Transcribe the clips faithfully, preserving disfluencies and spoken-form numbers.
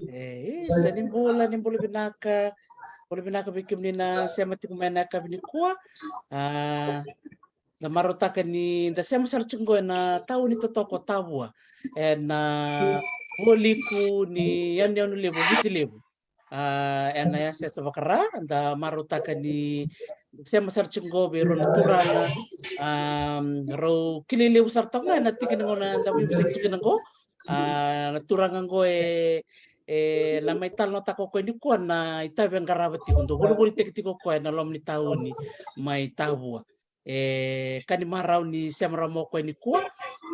E, isa, ni bula, ni bula vinaka. Bula vinaka vei kemuni na sema tiko mai na yakavi nikua. A, da marautaka ni da sema sara tiko qo ena tauni totoka o Tavua, ena vualiku ni yanuyanu levu o Viti Levu. A, ena yasayasa vaka-Ra, da marautaka ni sema sara tiko qo vei rau na turaga, a, rau kilai levu sara toka ga ena tiki ni gauna da veivosaki tiko kina qo. A, na turaga qo e, e na mai talanoataka o koya nikua na itavi e qarava tiko, dau volivolitaki tiko o koya ena loma ni tauni mai Tavua. E ka ni marau ni sema rawa mai o koya nikua.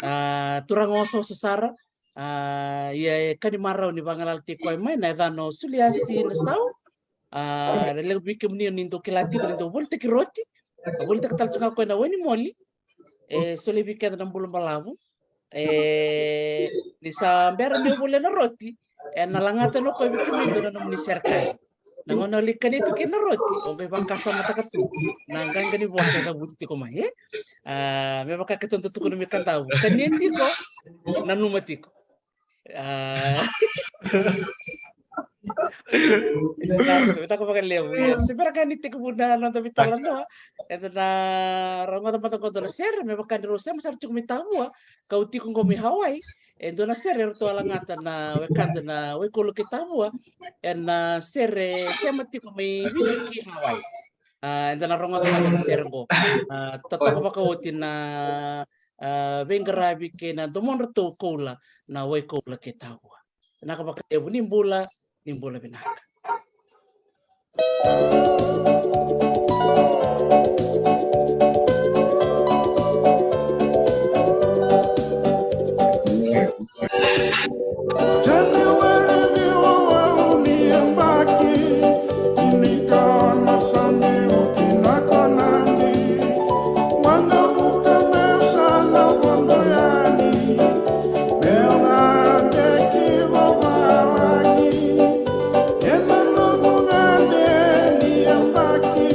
A, turaga osooso sara. A, ia e ka ni marau ni vagalalataki koya mai, na yacana o Suliasi Nasau. A, e levu vei kemuni ni dau kila tiko ni dau volitaki roti. A, volitaka tale tiko ga o koya na wainimoli. E solia vei keda na bula balavu. E, ni sa bera ni o volia na roti, ena lagata o koya vei kemuni e dua na nomuni serekali. Na gauna o lai kania tu kina na roti, o qai vakasamataka tu na qaqa ni vosa e cavuti tiko mai, e? A, me vaka keitou dau tukuna mai Kadavu, kania tiko, nanuma tiko. A, vinaka, vinaka vakalevu, e. Se bera ga ni tekivu na noda veitalanoa, eda na rogoca mada qo e dua na sere, me vaka ni rau sema sara tiko mai Tavua, kau tiko qo mai Hawaii, e dua na sere eratou a lagata na wekada na Waikoula kei Tavua, ena sere sema tiko mai Viti ki Hawaii. A, eda na rogoca mada na sere qo. A, totoka vakaoti na, a, veiqaravi kei na domodratou koula na Waikoula kei Tavua. Vinaka vakalevu, ni bula, ni bula vinaka. January ni wawalu ni yabaki, tinikadua na siga ni oti na konadi. Waqavuka meu sa na vodo yani, meu gade ki vavalagi. Ena noqu gade ni yabaki,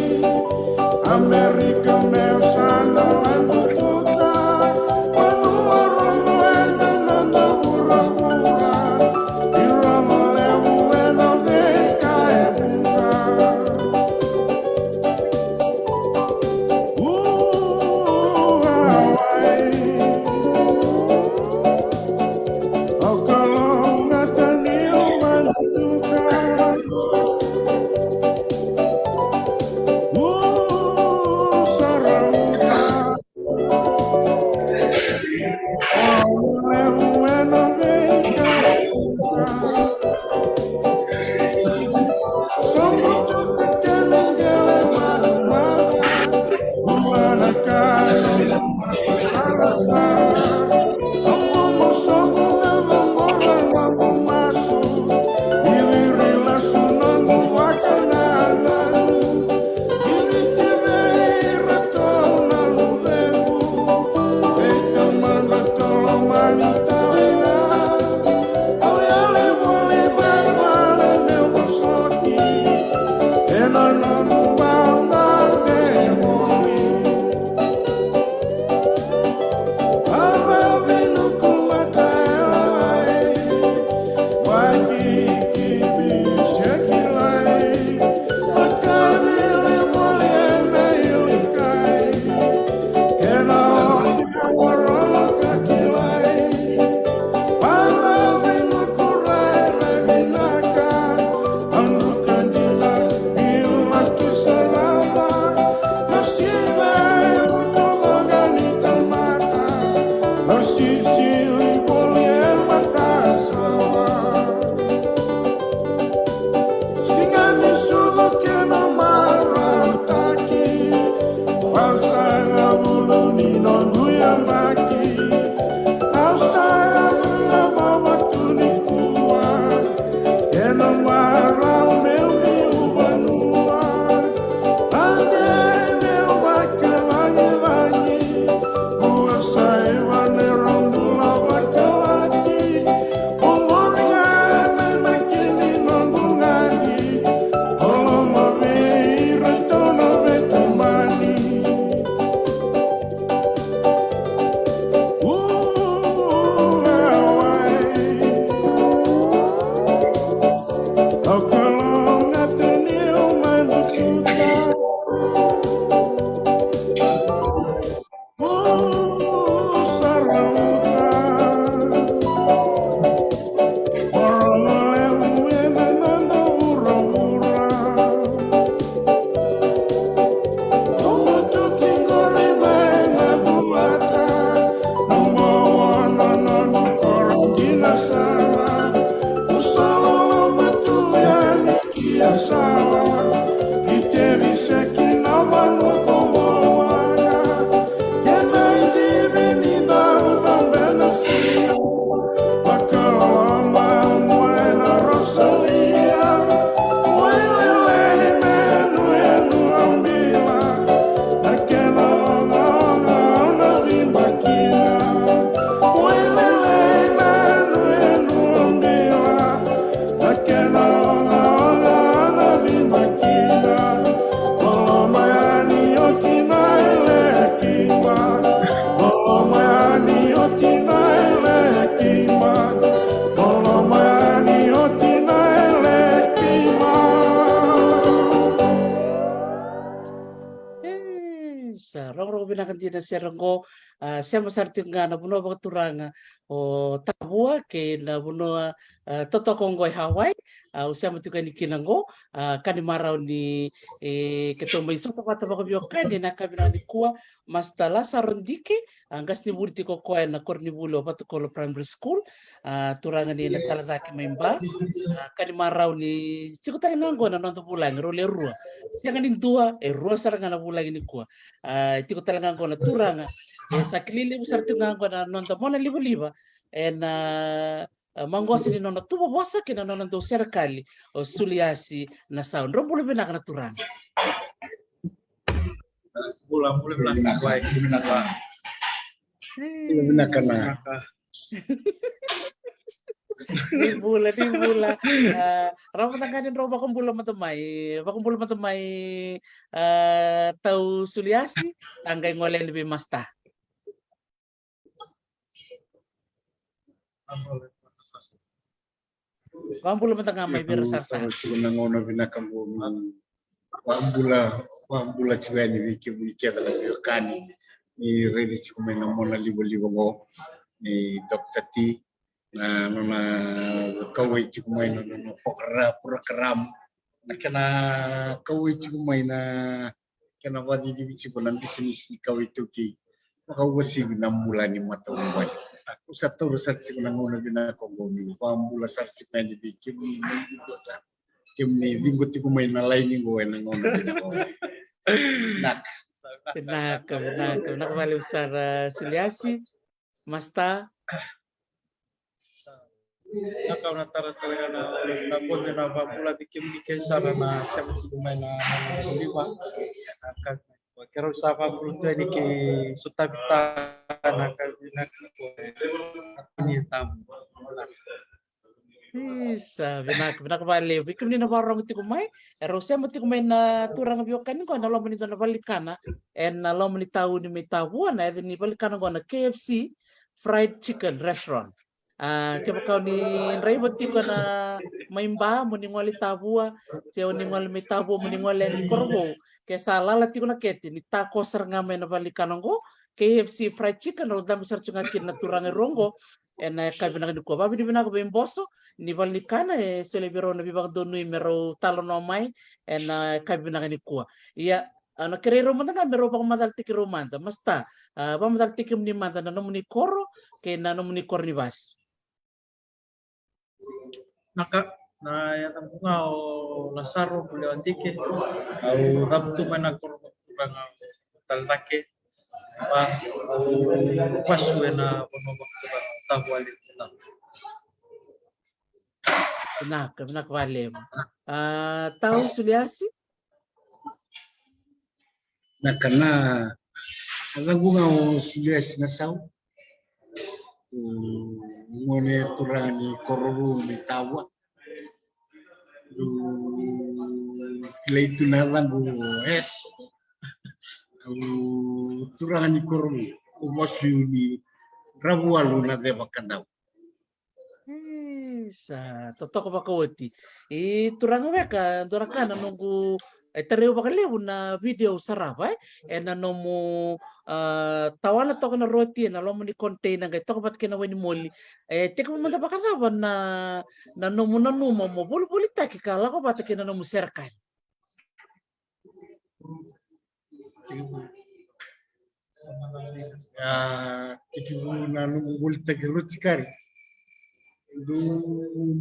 Amerika meu sa na lako tuta. Vanua Roma ena noda vuravura. Vinaka dina sara qo. A, sema sara tiko ga na vanua vakaturaga o Tavua kei na vanua, a, totoka qo e Hawaii. A, au sema tiko yani kina qo. A, ka ni marau ni, e, keitou mai sota vata vakaveiwekani ena yakavi vinaka nikua, Master Lasaro Dike, a, qasenivuli tiko koya na koronivuli o Vatukolo Primary School. A, turaga ni na tala cake mai Ba. A, ka ni marau ni tiko tale ga qo na noda vulagi, rau le rua. Sega ni dua, e rua sara ga na vulagi nikua. A, e tiko tale ga qo na turaga. E sa kilai levu sara tiko ga qo na noda mona livaliva ena, a, maqosa ni nona tuva vosa kei na nona dau serekali, o Suliasi Nasau. Drau bula vinaka na turaga. Bula, bula vinaka. Bula vinaka na. Ni bula, ni bula. A, rau mada ga ni drau vakabula mada mai, vakabula mada mai, a, Tau Suliasi, a qai gole yani vei Master. Vakabula mada ga mai vei ira sarasara. Tiko na gauna vinaka qo, vakabula, vakabula tiko yani vei kemuni kece na veiwekani ni raici tiko mai na mona livaliva qo ni Doctor T, na nona kauwai tiko mai na nona program, na kena kauwai tiko mai na kena vakacicivi tiko na bisinisi ni kawa iTaukei. Vakauasivi na bula ni matavuvale. Au sa taura sara tiko na gauna vinaka oqo meu vakabula sara tiko yani vei kemuni na iliuliu sara. Kemuni ciqo tiko mai na laini oqo ena gauna vinaka oqo. Vinaka. Vinaka, vinaka, vinaka vakalevu sara Suliasi. Master. Na ka au na taratara ga na, na bogi na vakabula vei kemuni kece sara na sema tiko mai na, na, na liva. Na ka keirau sa vakabula tu yani kei sotavi tale na ka vinaka ni tabu. Isa, vinaka, vinaka vakalevu. Vei kemuni na vakarorogo tiko mai, e rau sema tiko mai na turaga veiwekani qo ena loma ni dua na valenikana ena loma ni tauni mai Tavua, na yaca ni valenikana qo na K F C Fried Chicken Restaurant. A, kevaka o ni draiva tiko na mai Ba mo ni gole Tavua, se o ni gole mai Tavua mo ni gole yani Korovou, ke sa lala tiko na kete, ni tako sara ga mai na valenikana qo, K F C Fried Chicken, rau dabe sara tiko ga kina na turaga e rua qo ena yakavi vinaka nikua. Vakavinavinaka vei Boso ni valenikana e solia vei rau na veivakadonui me rau talanoa mai ena yakavi vinaka nikua. Ia, au na kerei rau mada ga me rau vakamacalataki rau mada. Master, a, vakamacalataki kemuni mada na nomuni koro kei na nomuni koro ni vasu. Na ka, na yacaqu ga o Lasaro Bulewadike. Au cavutu mai na koro vakaturaga o Taletake. Au vasu ena vanua vakaturaga o Tavua. Vinaka, vinaka vakalevu. A, Tau Suliasi. Na ka, na yacaqu ga o Suliasi Nasau. O gone turaga ni Korovou ni Tavua. Au kilai tu na yacaqu o S. Au turaga ni Korovou. Au vasu ni Ravualu na Ceva Kadau. Isa, totoka vakaoti. I turaga weka, dua na ka na noqu, e, tarai au vakalevu na video sarava, e, ena nomu, a, tawana toka na roti ena loma ni container qai toka vata kei na wainimoli. E tekivu mada vakacava na, na nomu nanuma mo volivolitaki ka lako vata kei na nomu serekali? Ia, tekivu na noqu volitaki roti kari. Dau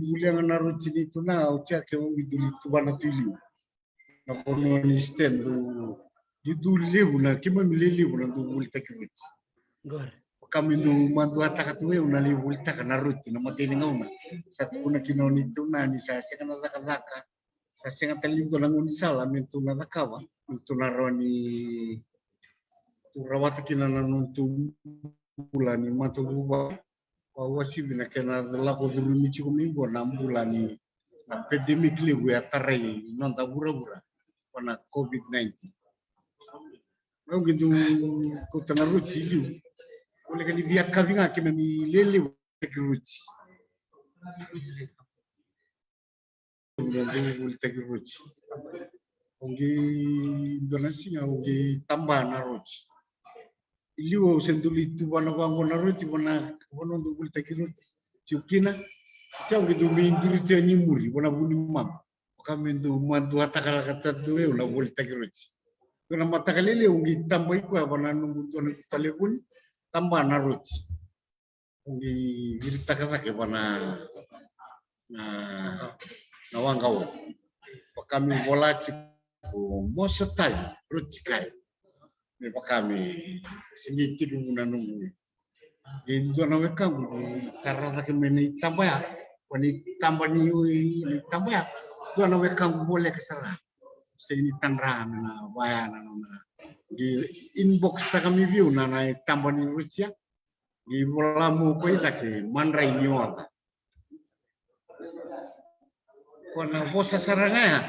bulia ga na roti ni tuna, au tiko ke au dau tuvana tu i liu. Na vanua ni stand, dau, dau levu na, keimami levu na dau volitaki roti. Qori. Vaka me dau maduataka tu au na lai volitaka na roti na matai ni gauna. Sa tukuna kina o ni tuna ni sa sega na cakacaka. Sa sega tale ni dua na gaunisala me tou na cakava, me tou na rawa ni tou rawata kina na nodatou bula ni matavuvale. Vakauasivi na kena lako curumi tiko mai qo na bula ni na pandemic levu e a tarai noda vuravura, ko na COVID nineteen. Au qai dau kauta na roti i liu. Voleka ni via kavi ga keimami levu volitaki roti. Au dau volitaki roti. Au qai dua na siga au qai taba na roti. I liu au se doli tu vana vaqo na roti vana, vanua dau volitaki roti tiko kina. Sa qai dau mai duri tu yani muri vana Vunimama. Vaka me dau maduataka laka tatu eu na volitaki roti. Dua na mataka lailai au qai taba i koya vana noqu dua na talevoni, taba na roti. Au qai viritaka cake vana na, na waqa au. Vaka me vola tiko, moso tavi, roti kari. Me vaka me sega ni tekivu na noqu. E dua na wekaqu ni tara cake mai na itaba ya, ko na itaba ni, na itaba ya. Dua na wekaqu voleka sara. Sega ni tadra me na vaya na nona. Qai inbox taka mai vei au na, na itaba ni roti ya. Qai vola mo ko i cake, madrai ni oca. Ko na vosa sara ga ya.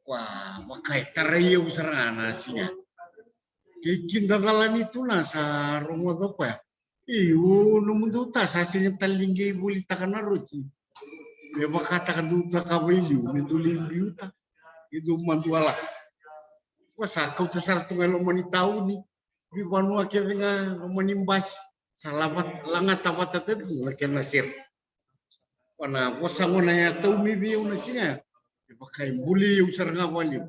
Ko a vaka e tarai au sara ga na siga. Kei kida cala ni tu na sa rogoca o koya. Io, nomudou ta sa sega tale ni qai volitaka na roti. Me vakataka dou taka vei liu, me dou lai biuta. E dou madua laka. Ko sa kauta sara tu ga e loma ni tauni. Veivanua kece ga, loma ni basi. Sa lava, lagata vata tale tu na kena sere. Ko na vosa gona ya tau mai vei au na siga ya. E vaka e buli au sara ga valiu.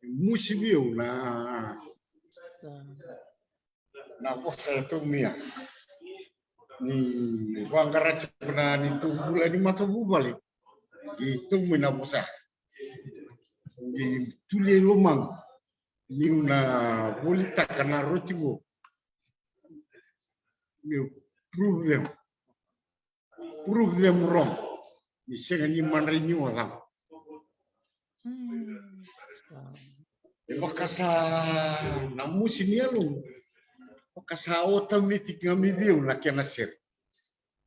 E musi vei au na, na vosa e tau mai ya. Ni vaqara tiko na ni tau bula ni matavuvale. Ni tau mai na vosa. Ni tuli e lomaqu. Niu na volitaka na roti qo. Niu prove them. Prove them wrong. Ni sega ni madrai ni oca. Mm. E vaka sa na musi ni yaloqu. Vaka sa automatic ga mai vei au na kena sere.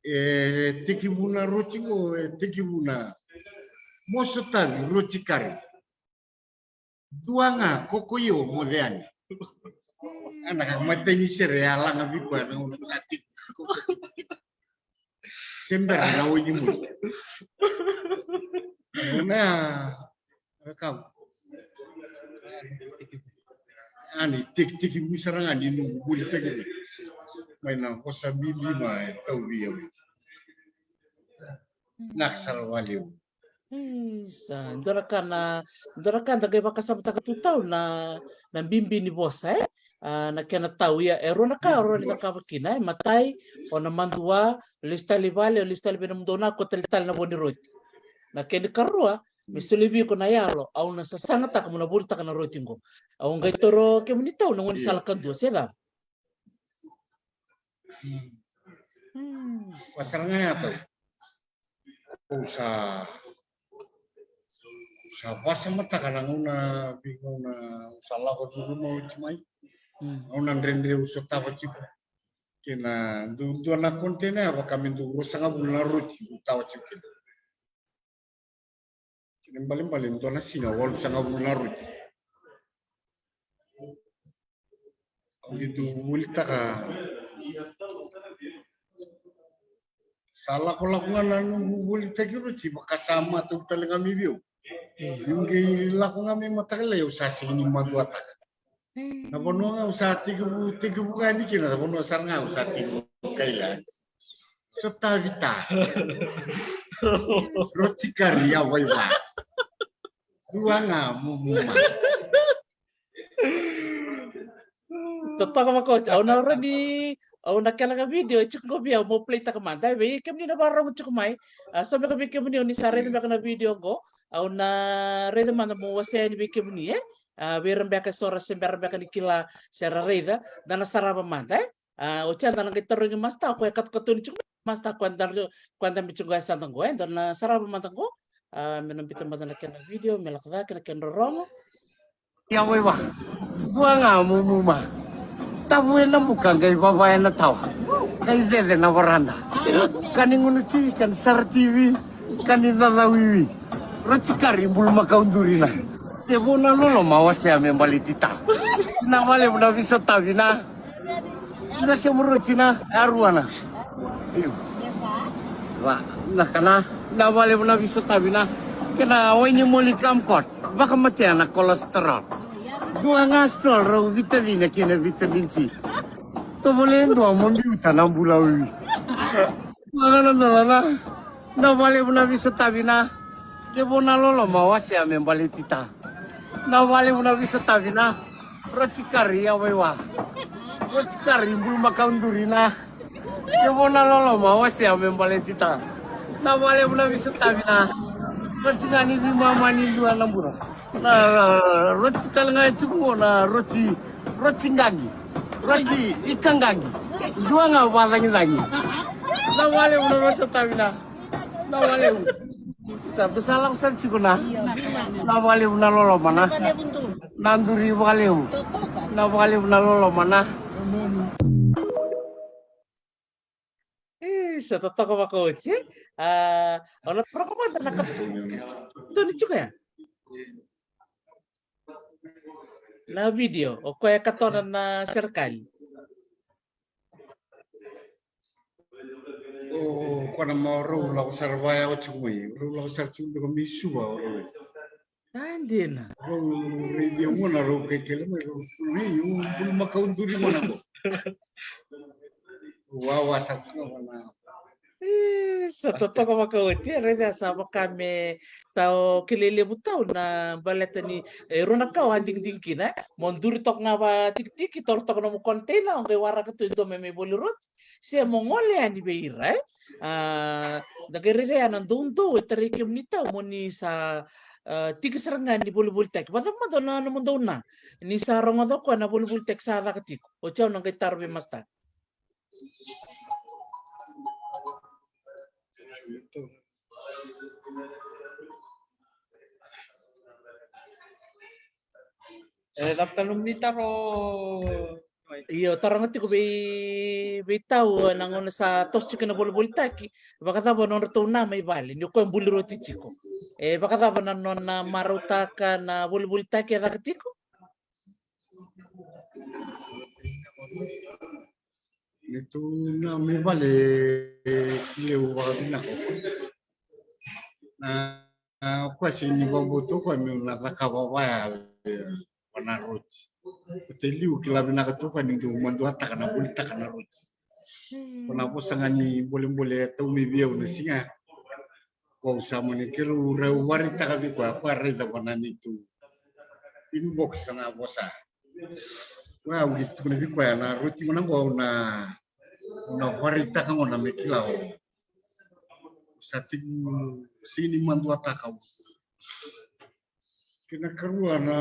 E tekivu na roti qo, e tekivu na moso tavi, roti kari. Dua ga, koko io, moce yani. Ana ka matai ni sere, e a laga vei koya na gauna sa tiko. Se bera na wai ni muri. Na, na ka. Ani, tekitekivu sara ga ni noqu volitaki. Mai na vosa bibi ma e tau vei au. Naka sara valevu. Isa, dua na ka na, dua na ka da qai vakasamataka tu tau na, na bibi ni vosa, e? A, na kena tau ia, e rua na ka, rua ni cakava kina, e? Matai, o na madua, lesu tale i vale, o lesu tale vei na mudou na ko tale tale na vo ni roti. Na kena karua, me soli vei iko na yalo, au na sasagataka mo na volitaka na roti qo. Au qai toro kemuni tau na gaunisala kadua, se cava? Vasara ga ya tau. Au sa, sa vasamataka na gauna, veigauna au sa lako curuma oti mai. Mm. Gauna dredre au sotava tiko. Kei na dua, dua na container ya vaka me dua ruasagavulu na roti au tawa tiko kina. Kena ibalebale dua na siga walusagavulu na roti. Au qai dau volitaka. Sa lakolako ga na noqu volitaki roti vaka sa matau tale ga mai vei au. Niu qai lako ga mai mataka lailai au sa sega ni maduataka. Na vanua ga au sa tekivu, tekivu ga yani kina, na vanua sara ga au sa tekivu kaila. Sotavi ta. Roti kari yavaiva. Dua ga mumu ma. Totoka vakaoti, au na rawa ni, au na kela ga video e tiko qo vei au, mo play taka mada, e vei kemuni na vakarorogo tiko mai. A, so beka vei kemuni o ni sa raica beka na video qo, au na raica mada mo wasea yani vei kemuni, e? A, vei ira beka e so ra se bera beka ni kila se ra raica, da na sarava mada, e? A, oti ya da na qai tarogi masta, o koya e katokatoni tiko mai, masta, o koya da, o koya da mai tiko qo e sa da qo, e, da na sarava mada qo. A, me na biuta mada na kena video, me lako cake na kena rorogo. Yavaiva. Dua ga mumu ma. Tavu ena buka, qai vava ena tawa. Qai cece na varada. Ka ni gunuti, ka ni sara T V, ka ni caca wiwi. Roti kari bulumakau duri na. E vou na loloma wasea me baleti ta. Na valevu na veisotavi na. Na kemu roti na, e a rua na. Io. Va, na ka na, na valevu na veisotavi na. Kei na wai ni moli kumquat. Vakamatea na cholesterol. Dua ga stroll rau vitacina kei na vitamin C. Tovolea e dua mo biuta na bula uiui. Dua ga na dola na. Na vakalevu na veisotavi na. Ke vo na loloma wasea me baleti ta. Na vakalevu na veisotavi na. Roti kari a vaiwa. Roti kari bulumakau duri na. Ke vo na loloma wasea me baleti ta. Na vakalevu na veisotavi na. Roti ga ni veimama ni dua na bula. Na, na, roti tale ga e tiko qo na roti, roti qaqi. Roti ikaqaqi. Dua ga vakacagicagi. Na vakalevu na veisotavi na. Na vakalevu. Sa tu sa lako sara tiko na. Na vakalevu na loloma na. Na duri vakalevu. Na vakalevu na loloma na. E, sa totoka vakaoti, e? A, o na toka mada na ka. Toni tiko ya. Na video, o koya e katona na serekali. O, o koya na ma rau lako sara vaya oti mai. Rau lako sara tiko beka mai Suva, o rau. A, dina. Rau raici au gona, rau kaikele mai, rau tukuna, "Ei, o bulumakau duri gona qo." Wawa sa tukuna gona. E, sa totoka vakaoti, e, raica sa vaka me sa o kilai levu tau na baleta ni, e, rua na ka o a digidigi kina, e. Mo duri toka ga vatikitiki, toro toka nomu container, o qai waraka tu e dua me mai voli roti. Se mo gole yani vei ira, e? A, da qai raica ya na doudou e tarai kemuni tau mo ni sa, a, tiki sara ga ni volivolitaki. Vakacava mada na nomudou na ni sa rogoca o koya na volivolitaki sa caka tiko? Oti au na qai taro vei Masta. E, cava tale nomuni taro? Io, taroga tiko vei, vei tau, e, na gauna sa toso tiko na volivolitaki, vakacava nodratou na mai vale ni o koya buli roti tiko? E, vakacava na nona marautaka na volivolitaki e caka tiko? Neitou na mai vale, e, kilai au vakavinaka. Na A, o koya sega ni vakabauta o koya meu na cakava vaya, e, vana roti. Kote liu kila vinaka tu o koya ni dau maduataka na volitaka na roti. Ko na vosa ga ni bolebole e tau mai vei au na siga. Ko au sa mani keirau rau varaitaka vei koya, koya raica vana neitou inbox na vosa. Koya au qai tukuna vei koya na roti gona qo au na, au na varaitaka gona me kila o Sa tiko sega ni maduataka au. Kena karua na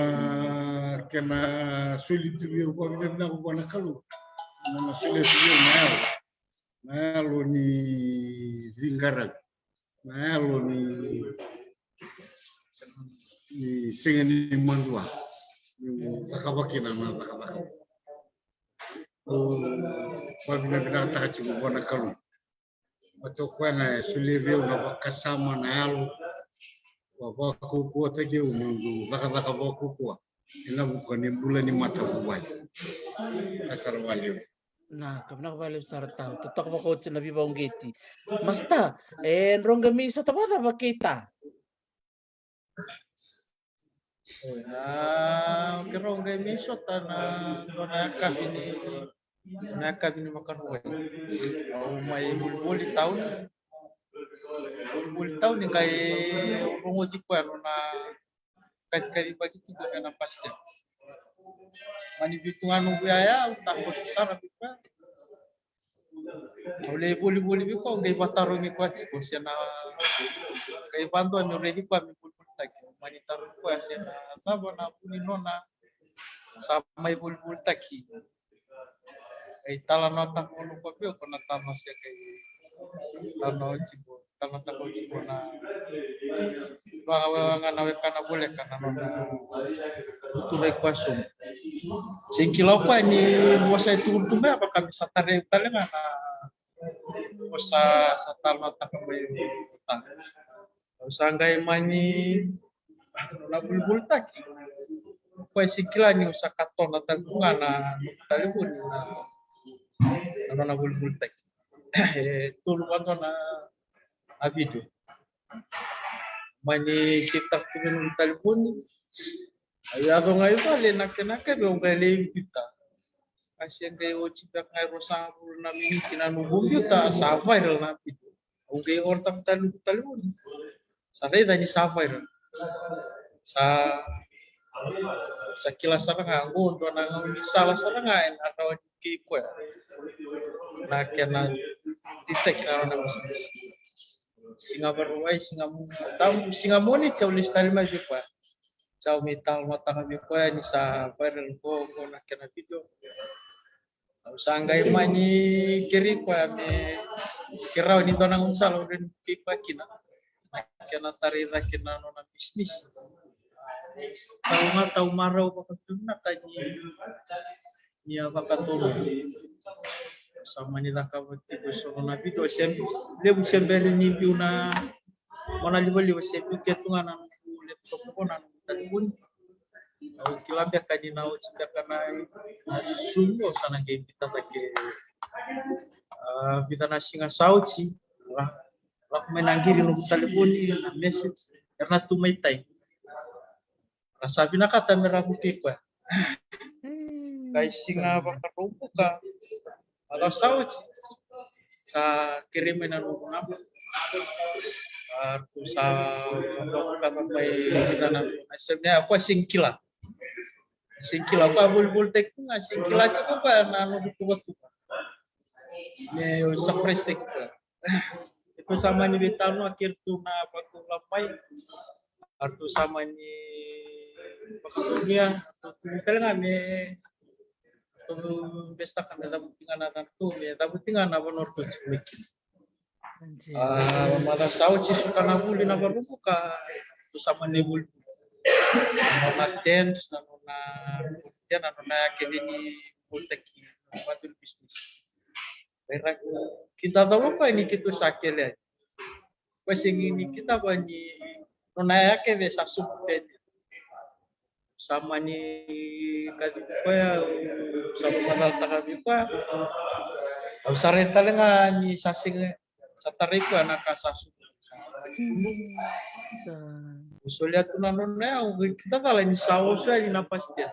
kena soli tu vei au vakavinavinaka vua na Kalou. Na, na solia tu vei au na yalo. Na yalo ni veiqaravi. Na yalo ni, ni sega ni madua. Niu cakava kina na cakacaka. Au vakavinavinakataka tiko vua na Kalou. Vata o koya na e solia vei au na vakasama, na yalo. Vakaukauwataki au meu cakacaka vakaukauwa ena vuku ni bula ni matavuvale. Vinaka sara vakalevu. Vinaka, vinaka vakalevu sara tau. Totoka vakaoti na veivakauqeti. Masta, e, drau qai mai sota vakacava kei ta? A, keirau qai mai sota na, na yakavi ni, na yakavi ni Vakarauwai. Au mai volivoli tauni. Volivoli tauni qai rogoci koya nona kacikacivaki tiko mai na bus stand. Mani vitu ga noqu yaya, au takoso sara vei koya. Au lai volivoli vei koya, au qai vatarogi koya tiko se na qai vadua meu raici koya me volivolitaki. Mani tarogi koya se na cava na vu ni nona sa mai volivolitaki. Qai talanoataka gona o koya vei au, ko na talanoa se qai talanoa oti qo. Tamata ko tiko na vaga, vaga na wekana voleka na nona turai koya sobu. Sega ni kila o koya ni vosa e tukuna tu mai, a vaka me sa tarai au tale ga na vosa sa talanoataka mai o ta. Au sa qai mani na volivolitaki. O koya sega ni kila niu sa katona tale tu ga na noqu talevoni na, na nona volivolitaki. E tolu vadua na, na video. Mani save-taka tu mai noqu talevoni. Au yaco ga i vale na kena kebe au qai lai biuta. Ka se qai oti beka ga e ruasagavulu na miniti na noqu biuta sa viral na video. Au qai orotaka tale noqu talevoni. Sa raica ni sa viral. Sa sa kila sara ga qo dua na gaunisala sara ga ena rawa ni kei koya na kena detect na nona business. Siga Vakarauwai, siga Tabu, siga Moniti au lesu tale mai vei koya. Sa au mai talanoataka vei koya ni sa viral qo qo na kena video. Au sa qai mani kerei koya me ke rawa ni dua na gaunisala au rawa ni kei koya kina na kena tarai cake na nona bisinisi. Tau ga tau marau vakatuinaka ni ni a vakatoro. Sa mani cakava tiko e so na video se levu se bera ni biu na mona livaliva se biu ke tu ga na noqu laptop qo na noqu talevoni. Au kila beka ni na oti beka na na Zoom qo sa na qai biuta cake. A, vica na siga sa oti la lako mai na qiri noqu talevoni na message era na tu mai tai. Ra sa vinakata me ra vukei koya. Kai siga Vakaraubuka a cau sa oti sa kerei mai na noqu naba. A ratou sa vakavukaka mai vica na na seme a koya sega kila. Sega kila koya volivolitaki tu ga sega kila tiko koya na noqu tuvatuva. Me surprise taki koya. Keitou sa mani veitalanoa kei ratou na vakau lamai. A ratou sa mani vakadonuya, ratou tu tale ga me ratou bestaka me cavuti ga na yacana ratou me cavuti ga na vanua ratou tiko mai kina. A maca sa oti suka na vuli na Vakaraubuka ratou sa mani vuli. Na nona tent, na nona tent, na nona ya kece ni volitaki na vatu ni business. Era kidacala koya ni keitou sa kele yani. Koya sega ni kidacala ni nona ya kece sa suku tete. Sa mani kaci koya, sa vakacalataka vei koya. Au sa rai tale ga ni sa sega sa tarai koya na ka sa suku. Sa mani kunu. Au solia tu na nona ya, au kidacala ni sa oso yani na pastel.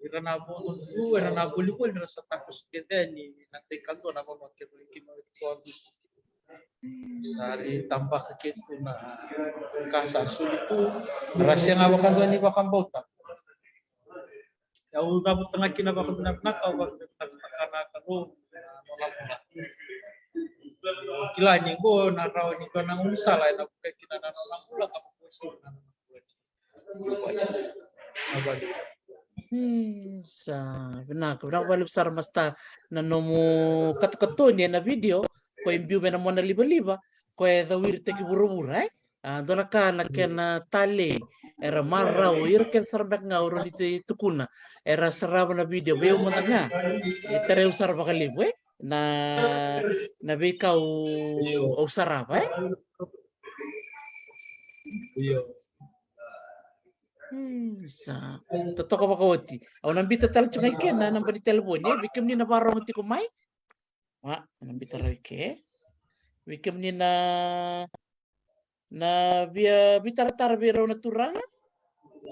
Ira na vodo tu, ira na volivoli, ira sa takoso kece ni na tai kadua na vanua kece ni kima tu. Sa ri tabaka kece tu na ka sa soli tu, ra sega vakadua ni vakabauta. Au cavuta ga kina vakavinavinaka, au vakavinavinaka na Kalou na nona bula. Kila ni qo na rawa ni dua na gaunisala ena vuka kina na nona bula ka vakuasi na nona bula. Sa vinaka, vinaka vakalevu sara masta na nomu katokatoni ena video ko e biu me na mona livaliva ko e cauiritaki vuravura e. A dua na ka na kena talei era marau ira kece sara beka ga au rawa ni tukuna era sarava na video vei au mada ga. E tarai au sara vakalevu e na na veika au sarava e. Io. Sa totoka vakaoti. Au na bita tale tu ga i ke na naba ni talevoni e vei kemuni na varogo tiko mai. A na bita rau i ke vei kemuni na na via vitaratara vei rau na turaga.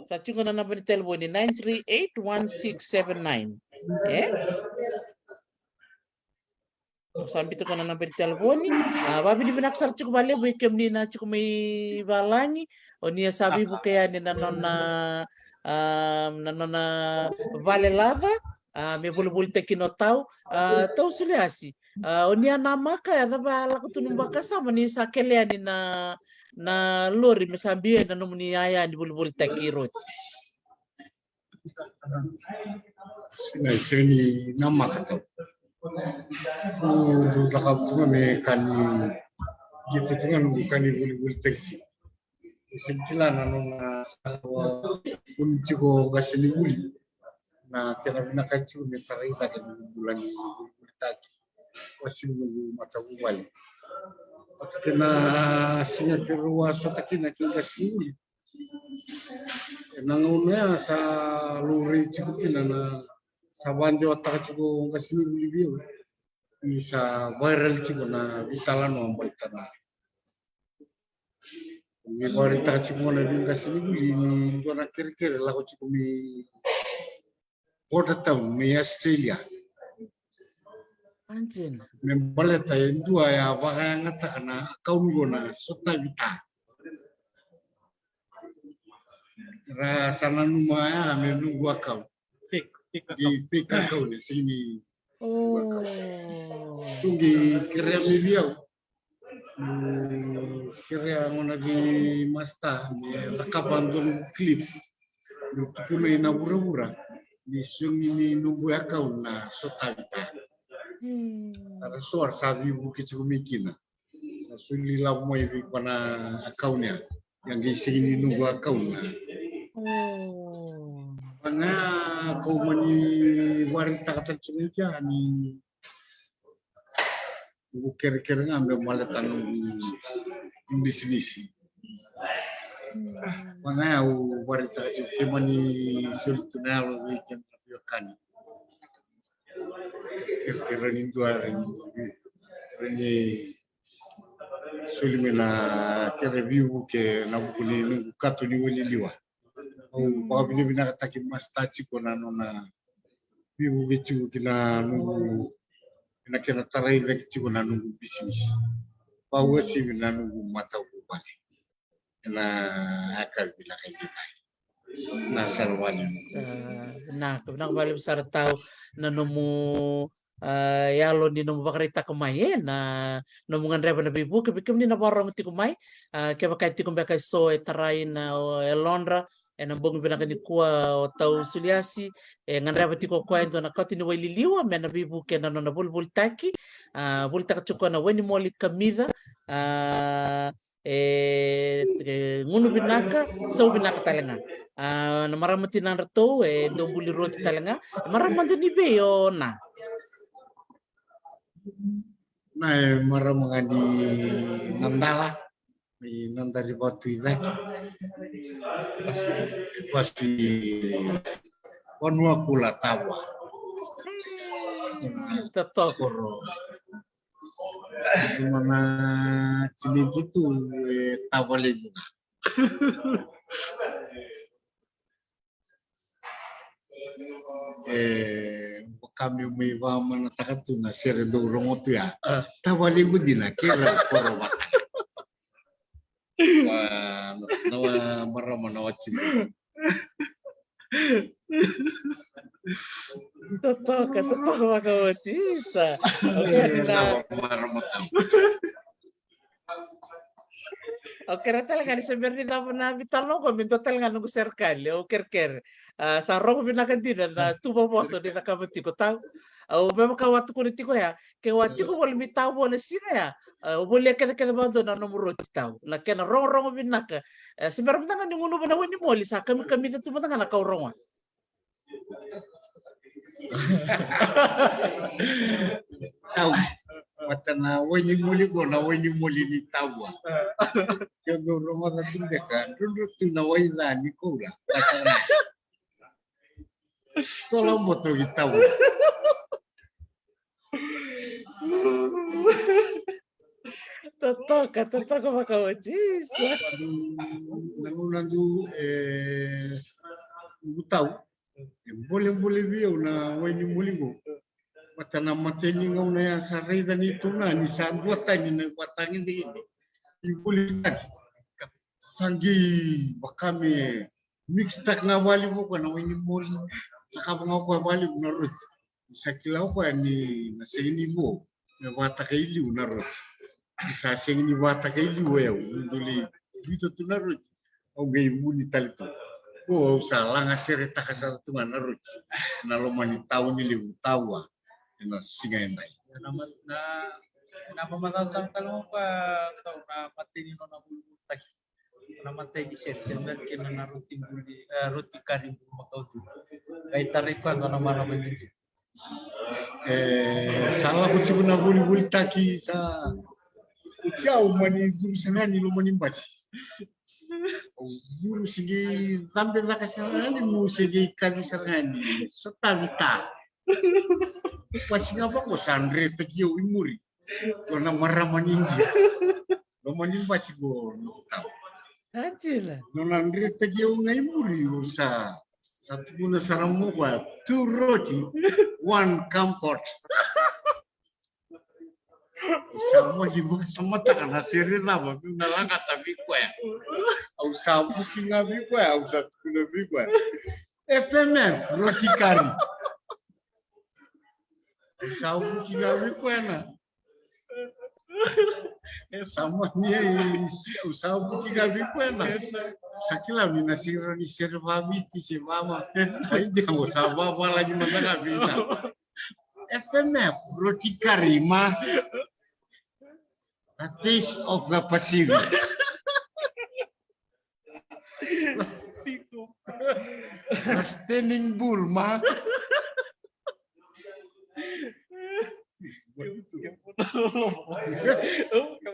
Sa tiko na naba ni talevoni nine three eight one six seven nine. E Au sa bita ko na naba ni talevoni. A vavinavinaka sara tiko valevu i kemuni na tiko mai valagi. O ni a sa veivuke yani na nona a na nona vale lava a me volivolitaki no tau a tau suliasi. A o ni a namaka e cava a lako tu nomu vakasama ni sa kele yani na na lori me sa biu yani na nomuni yaya ni volivolitaki roti. Sina sega ni namaka tau. Au dau cakava tu ga me ka ni qito tu ga noqu ka ni volivolitaki tiko. Sega ni kila na nona sala vuni tiko qase ni vuli. Na kena vinaka tiko me tarai cake noqu bula ni volivolitaki. Ko sega noqu matavuvale. Vata kei na siga keirau a sota kina kei qase ni vuli. Ena gauna ya sa laurai tiko kina na sa vakadewataka tiko qase ni vuli vei au ni sa viral tiko na veitalanoa baleta na. Ni vakaraitaka tiko gona vei qasenivuli ni dua na kerekere lako tiko mai Border Town mai Australia. Me baleta e dua ya vakayagataka na account qo na Sotavita. Ra sa nanuma ya me noqu account. Fake, fake account. Fake account, e sega ni noqu account. Tu qai kerea mai vei au. Kerea gona vei Master me cakava dua noqu clip. Me tukuna ina vuravura ni sega ni noqu account na Sotavita. Sa ra so sa veivuke tiko mai kina. Sa soli lavo mai vei koya na account ya. Ia qai sega ni noqu account na. Vaka kau mani vakaraitaka tale tiko mai kea ni noqu kerekere ga me baleta noqu bisinisi. Vaka au vakaraitaka tiko, ke mani soli tu na yalo vei kemuni na veiwekani. Kerekere ni dua, kerekere ni soli mai na kere veivuke ena vuku ni noqu kato ni waililiwa. Au vakavinavinakataki Master tiko na nona veivuke tiko ki na noqu, ena kena tarai cake tiko na noqu bisinisi. Vakauasivi na noqu matavuvale ena yakavi vinaka edaidai. Na sara vale. Ah, vinaka, vinaka vakalevu sara tau na nomu, ah, yalo ni nomu vakaraitaka mai, e, na nomu gadreva na veivuke. Vei kemuni na vakarorogo tiko mai, ah, kevaka e tiko beka eso e tarai na, o, e lodra ena bogi vinaka nikua, o tau Suliasi, e gadreva tiko o koya e dua na kato ni waililiwa me na veivuke na nona volivolitaki, ah, volitaka tiko na wainimoli kamica, ah, e, e gunu vinaka, sau vinaka tale ga. Ah, na marama tinadratou e dau buli roti tale ga. Marama mada ni vei o Na? Na e marama ga ni Nadala, ni Nadarivatu i cake. Vasu i Vanuakula, Tavua. Totoka. Koro. Mana tinikitu e tavalevu ga. E, vaka meu mai vakamanataka tu na sere dou rogo tu ya. Ah. Tavalevu dina, kei rau koro vata. Wa, na, na wa marama na wa timi. Totoka, totoka vakaoti, isa. Okay, na wa marama tau. Au kerea tale ga ni se bera ni cava na veitalanoa qo, me dua tale ga noqu serekali, au kerekere. Ah, sa rogo vinaka dina na tuva vosa ni cakava tiko tau. Au, me vaka au a tukuna tiko ya, ke au a tiko voli mai Tavua na siga ya, ah, au volia kecekece vakadua na nomu roti tau. Na kena rogorogo vinaka. Eh, se bera mada ga ni gunuva na wainimoli, sa kamikamica tu mada ga na kau rogoca. Tau. Vata na wainimoli qo, na wainimoli ni Tavua. Ke dou rogoca tu beka, drodro tu na wai ca ni koula. Tola boto ki Tavua. Totoka, totoka vakaoti, isa. Na gauna dou, e, noqu tau e bolebole vei au na wainimoli qo. Vata na imatai ni gauna ya sa raica ni tuna ni sa duatani na vatagedegede ni volitaki. Sa qai vaka me mix taka ga vakalevu o koya na wainimoli. Cakava ga o koya vakalevu na roti. Sa kila o koya ni na sega ni vo me vataka i liu na roti. Ni sa sega ni vataka i liu o yau, ni dou lai biuta tu na roti, au qai vuni tale tu. Ko au sa laga seretaka sara tu ga na roti ena loma ni tauni levu Tavua ena siga edai. Na ma-, na, na mamacalataka tale ga o koya tau na imatai ni nona volivoli taki. Na imatai ni sere, se bera kina na roti buli, e, roti kari bulumakau tu. Qai tarai koya dua na marama ni Jini. E, sa lako tiko na volivolitaki, sa oti au mani curu sara ga ni loma ni basi. Au curu, se qai cabe cake sara ga ni, meu se qai kaci sara ga ni Sotavita. Basi ga vaqo sa dretaki au i muri. Dua na marama ni Jini. Loma ni basi qo, noqu tau. Sa dina. Nona dretaki au ga i muri, au sa, sa tukuna sara mo koya, two roti, one comfort. Au sa maki vakasamataka na sere cava meu na lagata vei koya. Au sa vuki ga vei koya, au sa tukuna vei koya, F M F, roti kari. Au sa vuki ga vei koya na. Sa mani, au sa vuki ga vei koya na. Sa kila ni na sere ni sere vaviti se vava. Ai dia, au sa vavalagi mada ga vei na. F M F, roti kari ma. The taste of the Pacific. The standing bull ma.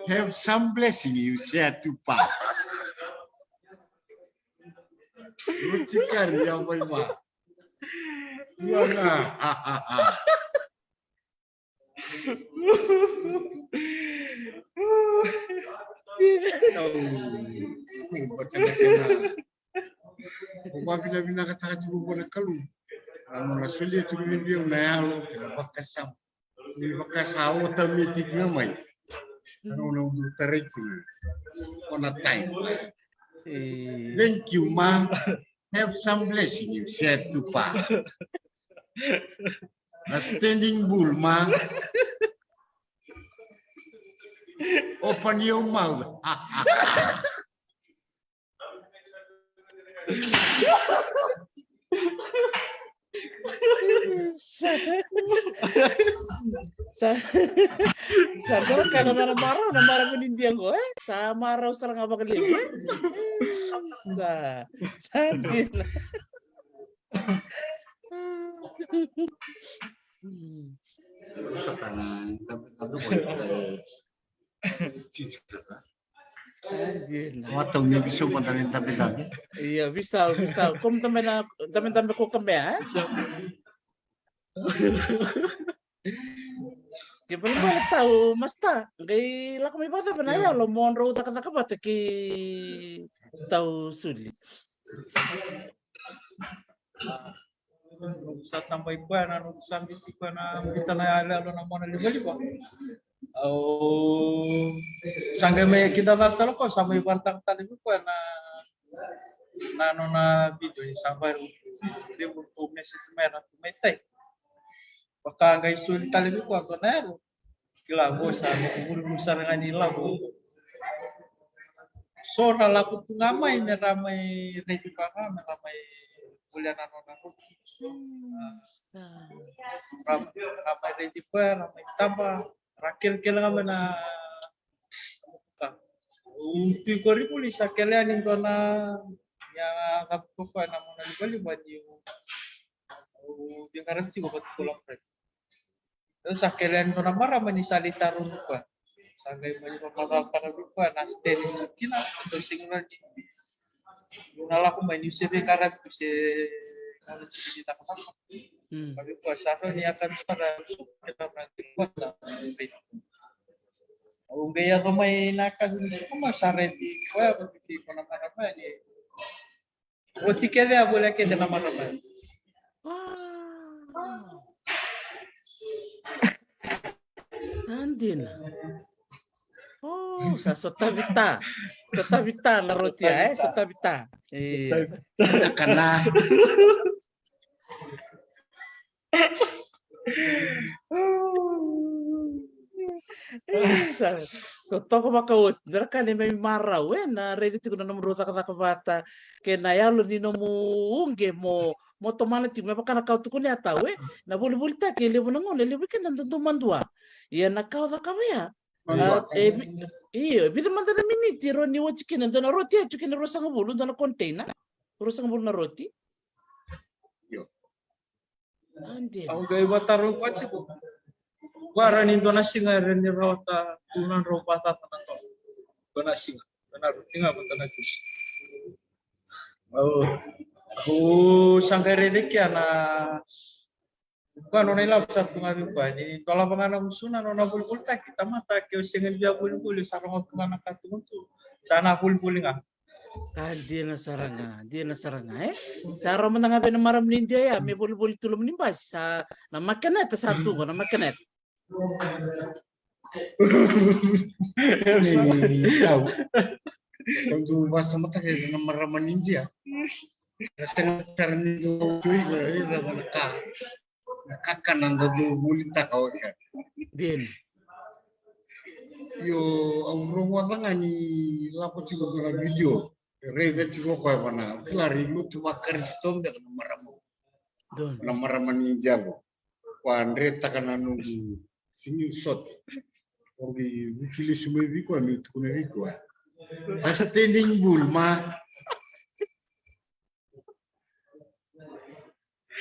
Have some blessing, you share to pass. Roti kari ya mai ma. Ua na. Au, au vakavinavinakataka tiko vua na Kalou na nona solia tiko vei au na yalo kei na vakasama. Ni vakasa automatic ga mai. Na nona udru tarai kina. Kona time. Thank you, ma. Have some blessing, you share to pass. A standing bull, ma. Open your mouth. Sa, sa, sa dua ka na marau, na marau ni dia qo, e? Sa marau sara ga vakalevu, e? Sa, sa dina. Sa ka na, tabe, tabe, tabe. Titi kaka. Matau ni visau mada na dabedabe. Ia, visau, visau. Komu dabe na, dabedabe ko kamea, e? Ke balebale tau, masta. Qai lako mai vakacava na yalo mo drau cakacaka vata kei tau Suli. Noqu sa tabai koya na, noqu sa biuti koya na, biuta na yaloyalo na mona livaliva. Au sa qai mai kida tale tale koya, sa mai varataka tale vei koya na, na nona video ni sa bai levu ko message mai na tu mai tai. Vaka qai soli tale vei koya ko na yalo. Kila qo sa noqu vurivuri sara ga ni lako. So ra lako tu ga mai me ra mai raici koya ga me ra mai volia na nona roti. Ra, ra mai raici koya, ra mai taba, ra kelekele ga mai na ka. Au tui koya i vuli sa kele yani dua na, ia, ka koya na mona livaliva ni au via qaravi tiko vata kei koya. Sa kele yani dua na marama ni sa lai tarogi koya. Sa qai mai vakamacalataka vei koya na stand ni sa kina, dau sega ni na lako mai niu se veiqaravi tu se na tiko ni cakacaka. Ka vei koya sa rawa ni a ka ni sa rawa ni sa rawa ni koya sa raici. Au qai yaco mai na ka ni sa koya sa raici koya vata kei koya na marama ni Roti kece a volia kece na marama. Sa dina. O, sa sotavi ta. Sotavi ta na roti ya, e, sotavi ta. E. Kana. E, sa totoka vakaoti, dua na ka ni mai marau, e, na raica tiko na nomu rau cakacaka vata kei na yalo ni nomu uqe mo, mo tomana tiko, me vaka na ka au tukuna ya tau, e, na volivolitaki e levu na gauna, e levu keda da dau madua. Ia na ka au cakava ya, a, e vi-, io, e vica mada na miniti e rawa ni oti kina, dua na roti e tu kina ruasagavulu, dua na container, ruasagavulu na roti. Io. Au qai vakarau koya tiko. Koya rawa ni dua na siga e rawa ni rawata tu na drau vakacaca na dua. Dua na siga, dua na roti ga vata na juice. Au, au sa qai raica kea na, koya nona ilavo sa tu ga vei koya. Ni dolava ga na gusuna nona volivolitaki, tamata ke au sega ni via volivoli, au sa rogo tu ga na ka tu ga tu. Sa na volivoli ga. A dina sara ga, dina sara ga, e? Taro mada ga vei na marama ni Idia ya, me volivoli tu loma ni basi, sa na makeneta sa tu qo, na makeneta. Ni tau. Kau dau vakasamataka ira na marama ni Idia. Ka sega sara ni dau tu ira, ira vaka na kakana da dau volitaka o kea. Dina. Io, au rogoca ga ni lako tiko dua na video. Raica tiko o koya vana, au kila ni lotu vaKarisito beka na marama. Dona. Na marama ni Idia qo. Ko a dretaka na noqu sini sote. Au qai vuki lesu mai vei koya, meu tukuna vei koya. A standing bull ma.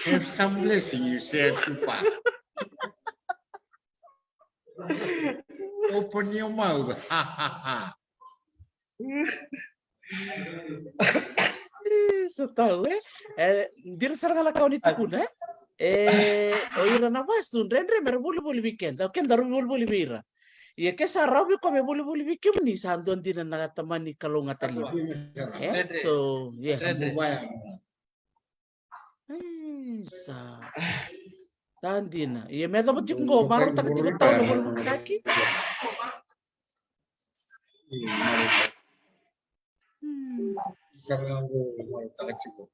Have some blessing, you say, Tupa. Open your mouth. Ha, ha, ha. Ih, sa tau, e? E, dina sara ga na ka o ni tukuna, e? E, o ira na vasu, dredre mera volivoli vei keda, o keda ra volivoli vei ira. Ia ke sa rawa vei koya me volivoli vei kemuni, sa dua dina na tamani kalougata levu. E? Dredre. So, yes. Dredre. Ei, sa. Sa dina. Ia me yacova tiko qo, marautaka tiko tau na volivolitaki. Hmm. Sa na qo marautaka tiko.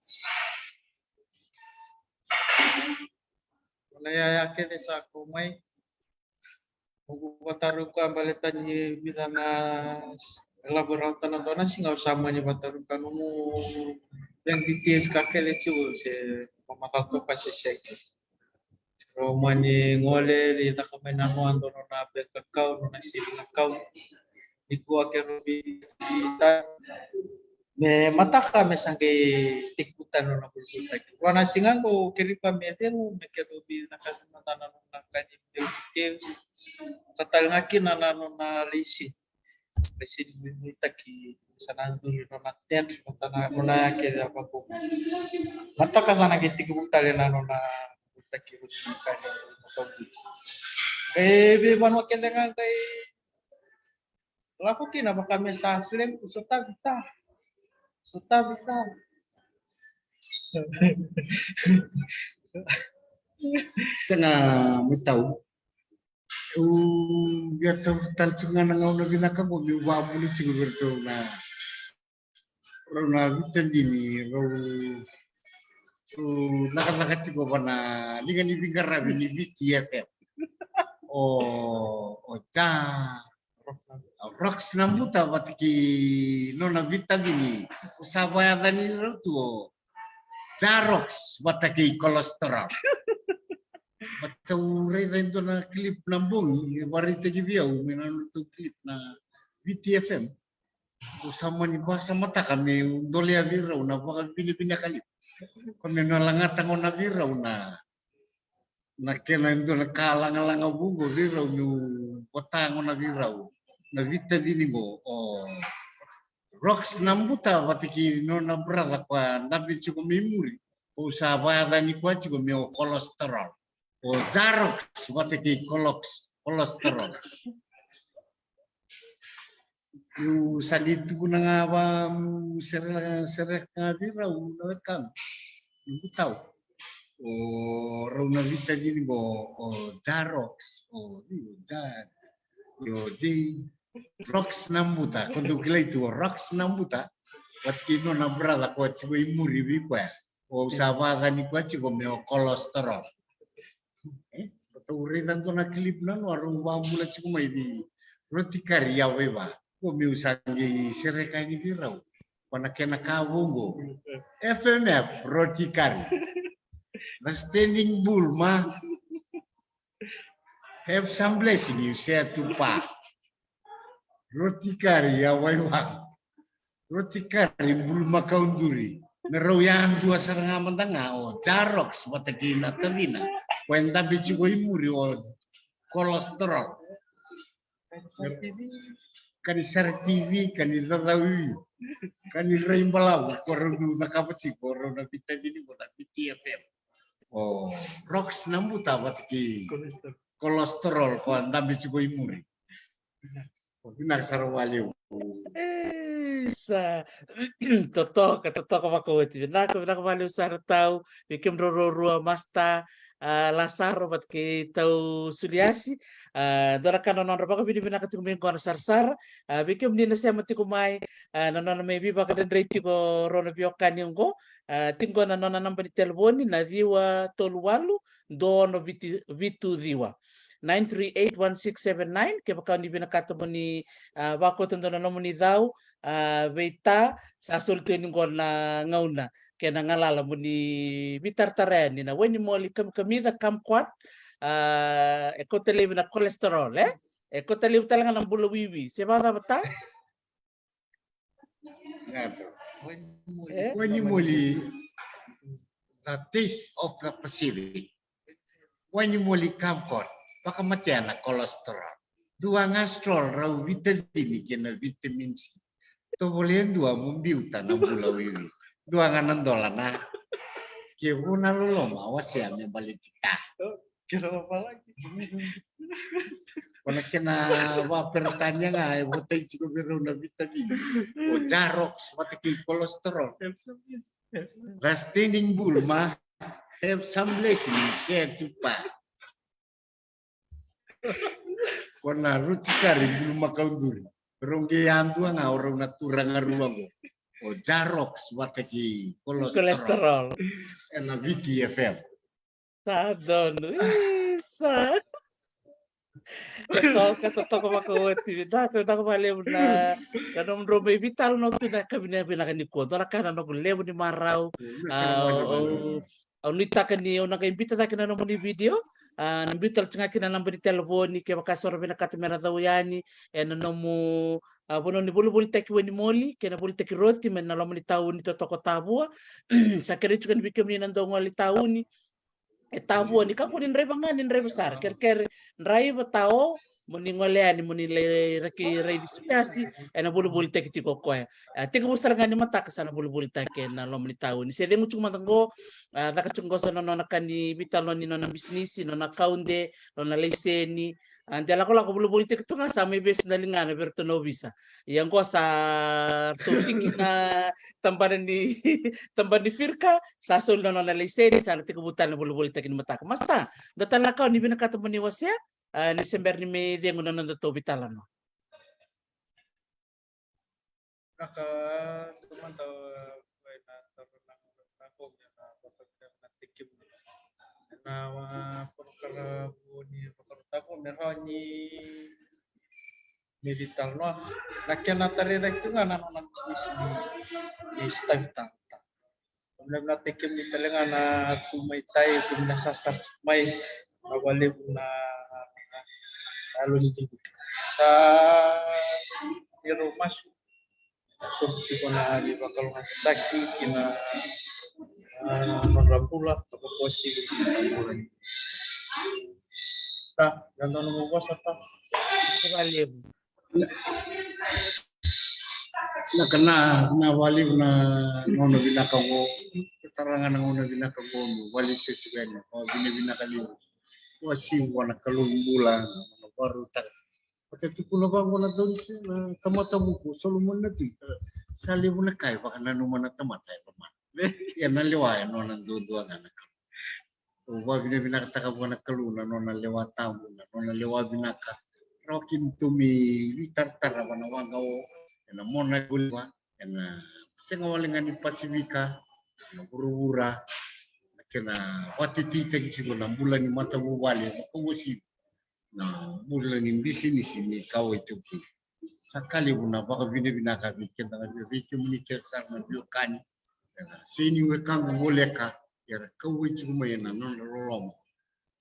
Na yaya kece sa kau mai. Noqu vakarau ka baleta ni vica na ilavo e rawata na dua na siga, au sa mani vakarau ka nomu bank details ka kece tiko se vakamacala toka se sega. Rau mani gole ni caka mai na noa dua nona bank account, nona saving account. Nikua keirau via me mataka me sa qai tekivu tale na nona volivolitaki. Rua na siga qo keirau via me cegu me keirau via caka mada na nona ka ni details. Sa tale ga kina na nona lesi. Lesi ni volivolitaki sa na duri nona ten, nona, nona ya kece a vako. Mataka sa na qai tekivu tale na nona volivolitaki roti ka ni mataka. E veivanua kece ga qai lako kina vaka me sa srempu, sotavi ta. Sotavi ta. Sega, Matau. Au via taura tale tiko ga na gauna vinaka qo meu vakabula tiko vei iratou na rau na Vitadini, rau, rau cakacaka tiko vana liga ni veiqaravi ni Viti F M. O, o Ja, o Rox Nabuta vata kei nona Vitadini. Au sa vakayacani rau tu o Ja Rox vata kei Cholesterol. Vata au raica e dua na clip na bogi, e vakaraitaki vei au me na nodratou clip na Viti F M. Au sa mani vakasamataka meu dolea vei rau na vakavinavinaka levu. Ko me na lagata gona vei rau na, na kena e dua na ka lagalaga vou qo vei rau meu vota gona vei rau na Vitadini qo. O Rox Nabuta vata kei nona brother ko a dabe tiko mai muri. Au sa vakayacani koya tiko me o Cholesterol. O Ja Rox vata kei Colox, Cholesterol. Au sa qai tukuna ga vaka meu sereka, sereka ga vei rau na wekaqu. Noqu tau. O rau na Vitadini qo, o Ja Rox, o, o Ja, o Ja Rox Nabuta. Ko dou kilai tu o Rox Nabuta. Vata kei nona brother ko a tiko i muri vei koya. Au sa vakayacani koya tiko me o Cholesterol. E, vata au raica dua na clip na noa rau vakabula tiko mai vei Roti Kari Yavaiva. Ko meu sa qai sereka yani vei rau. Ko na kena ka vou qo. F M F, Roti Kari. The standing bull, ma. Have some blessing, you say to pa. Roti Kari Yavaiva. Roti Kari Bulumakau Duri. Me rau yadua sara ga mada ga o Ja Rox vata kei na tacina. Ko e dabe tiko i muri o Cholesterol. Ka ni Sara T V, ka ni Cacau Ivi, ka ni Rai Balavu, ko rau dau cakava tiko, rau na Vitadini qo na Viti F M. O Rox Nabuta vata kei Cholesterol. Cholesterol, ko a dabe tiko i muri. Vinaka sara vakalevu. Isa. Totoka, totoka vakaoti. Vinaka, vinaka vakalevu sara tau. Vei kemudrau ruarua, Master, a, Lasaro vata kei tau Suliasi. A, dua na ka na nodra vakavinavinaka tiko mai qo na sarasara. A, vei kemuni na sema tiko mai, a, na nona mai veivakadredrei tiko rau na veiwekani qo. A, tiko qo na nona naba ni telefoni na ciwa tolu walu dua ono vitu ciwa. Nine three eight one six seven nine, kevaka o ni vinakata mo ni, a, vakauta dua na nomuni cau, a, vei Ta, sa soli tu yani qo na gauna kei na galala mo ni veitaratara yani na Wainimoli Kamikamica Kumquat, a, e kauta laivi na cholesterol, e? E kauta laivi tale ga na bula wiwi, se vakacava Ta? Wainimoli, the taste of the Pacific. Wainimoli Kumquat, vakamatea na cholesterol. Dua ga stroll rau vitacini kei na vitamin C. Tovolea dua mo biuta na bula wiwi. Dua ga na dola na. Ke vu na loloma, wasea me baleti Ta. Kena vavalagi. Ko na kena vaperetania ga e votai tiko vei rau na vitamini. O Jarox vata kei cholesterol. Have some blessing. Have some blessing. Last standing bull ma. Have some blessing. Share to Pa. Ko na rutikari bulu makauduri. Rau qei yadua ga o rau na turaga rua qo. O Jarox vata kei cholesterol. Cholesterol. Ena Viti F M. Sa donu. Isa. Totoka, totoka vakaoti. Vinaka, vinaka vakalevu na, na nomudrau mai veitalanoa tu na ka vinavinaka nikua. Dua na ka na noqu levu ni marau. Au nuitaka ni au na qai biuta cake na nomuni video. A, na biuta tale tiko ga kina na naba ni telefoni kevaka so ra vinakata me ra cau yani ena nomu, a, vanua ni volivolitaki Wainimoli kei na volitaki roti mai na loma ni tauni totoka o Tavua. Sa kerei tiko ni vei kemuni na dau gole i tauni. E Tavua ni kakua ni draiva ga ni draiva sara. Kerekere draiva tao mo ni gole yani mo ni lai raki raici Suliasi ena volivolitaki tiko o koya. A, tekivu sara ga ni mataka sa na volivolitaki ena loma ni tauni. Se cegu tiko mada qo, a, caka tiko qo so na nona ka ni veitalanoa ni nona bisinisi, nona kaude, nona laiseni. A, de lakolako volivolitaki tu ga sa mai vesu na ligana vei ratou na ovisa. Ia qo sa ratou tiki na tabana ni, tabana ni firka, sa soli na nona laiseni, sa na tekivu tale na volivolitaki ni mataka. Master, dua tale na ka o ni vinakata mo ni wasea, a, ni se bera ni me cegu na nodatou veitalanoa. Vinaka, tu mada, e, na taro na, na ko me na vakavinaka na tekivu. Na, a, vakarau ni vakarau tako me rawa ni me veitalanoa. Na kena tarai cake tu ga na nona bisinisi ni, ni sitavi tagata. Au vinakata kemuni tale ga na tu mai Tai, kemuni na sarasara tiko mai, na vakalevu na, na, na yalo ni livi. Sa ni rau masu, sobu tiko na veivakalougatataki ki na, a, nodra bula, vakawasili na bula. Ta, ya dua nomu vosa Ta. Vakalevu. Na, na ka na, na vakalevu na gauna vinaka qo. Tara ga na gauna vinaka qo me vakalesuya tiko yani. Vakavinavinaka levu. Vakasivi vua na Kalou bula, na vakarautaka. Vata tukuna vaqo na Daunise, na tamata vuku, Solomoni na tui. Sa levu na ka e vakananuma na tamata e lomana. Ia na lewa e nona duadua ga na Kalou. Au vakavinavinakataka vua na Kalou na nona lewa tabu, na nona lewa vinaka. Rawa kina tou me veitaratara vua na waqa o, ena mona e goliva, ena sega wale ga ni Pasifika, na vuravura, na kena vakateiteitaki tiko na bula ni matavuvale, vakauasivi na bula ni bisinisi ni kawa iTaukei. Sa ka levu na vakavinavinaka vei keda ga, vei kemuni kece sara na veiwekani. Sega ni wekaqu voleka, era kauwai tiko mai ena nodra loloma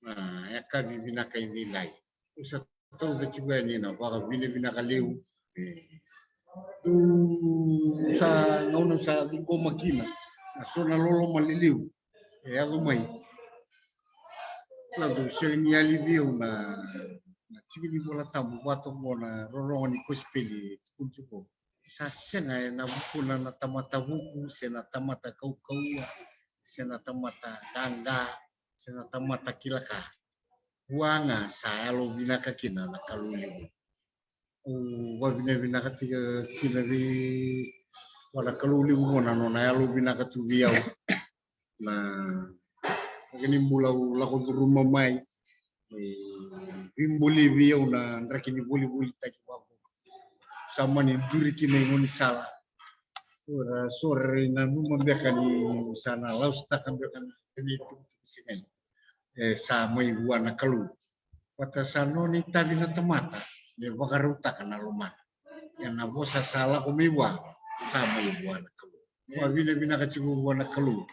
na yakavi vinaka edaidai. Au sa tauca tiko yani na vakavinavinaka levu. E, au sa, gauna au sa ciqoma kina na so na loloma lelevu e yaco mai. Au dau sega ni yali vei au na, na tiki ni Vola Tabu vata qo na rorogo ni kosipeli e tukuni tiko. Sa sega ena vukuna na tamata vuku se na tamata kaukauwa se na tamata qaqa se na tamata kila ka. Vua ga sa yalovinaka kina na Kalou levu. Au vavinavinaka tiko kina vei vua na Kalou levu vua na nona yalo vinaka tu vei au. Na kena bula au lako curuma mai, e, veiboli vei au na draki ni volivolitaki vaqo. Sa mani duri kina i gaunisala. Ora so ra nanuma beka ni sa na lausutaka beka na kena itukutuku siga ni, e, sa mai vua na Kalou. Vata sa nona itavi na tamata me vakarautaka na lomana. Ia na vosa sa lako mai vua, sa mai vua na Kalou. Vavinavinaka tiko vua na Kalou.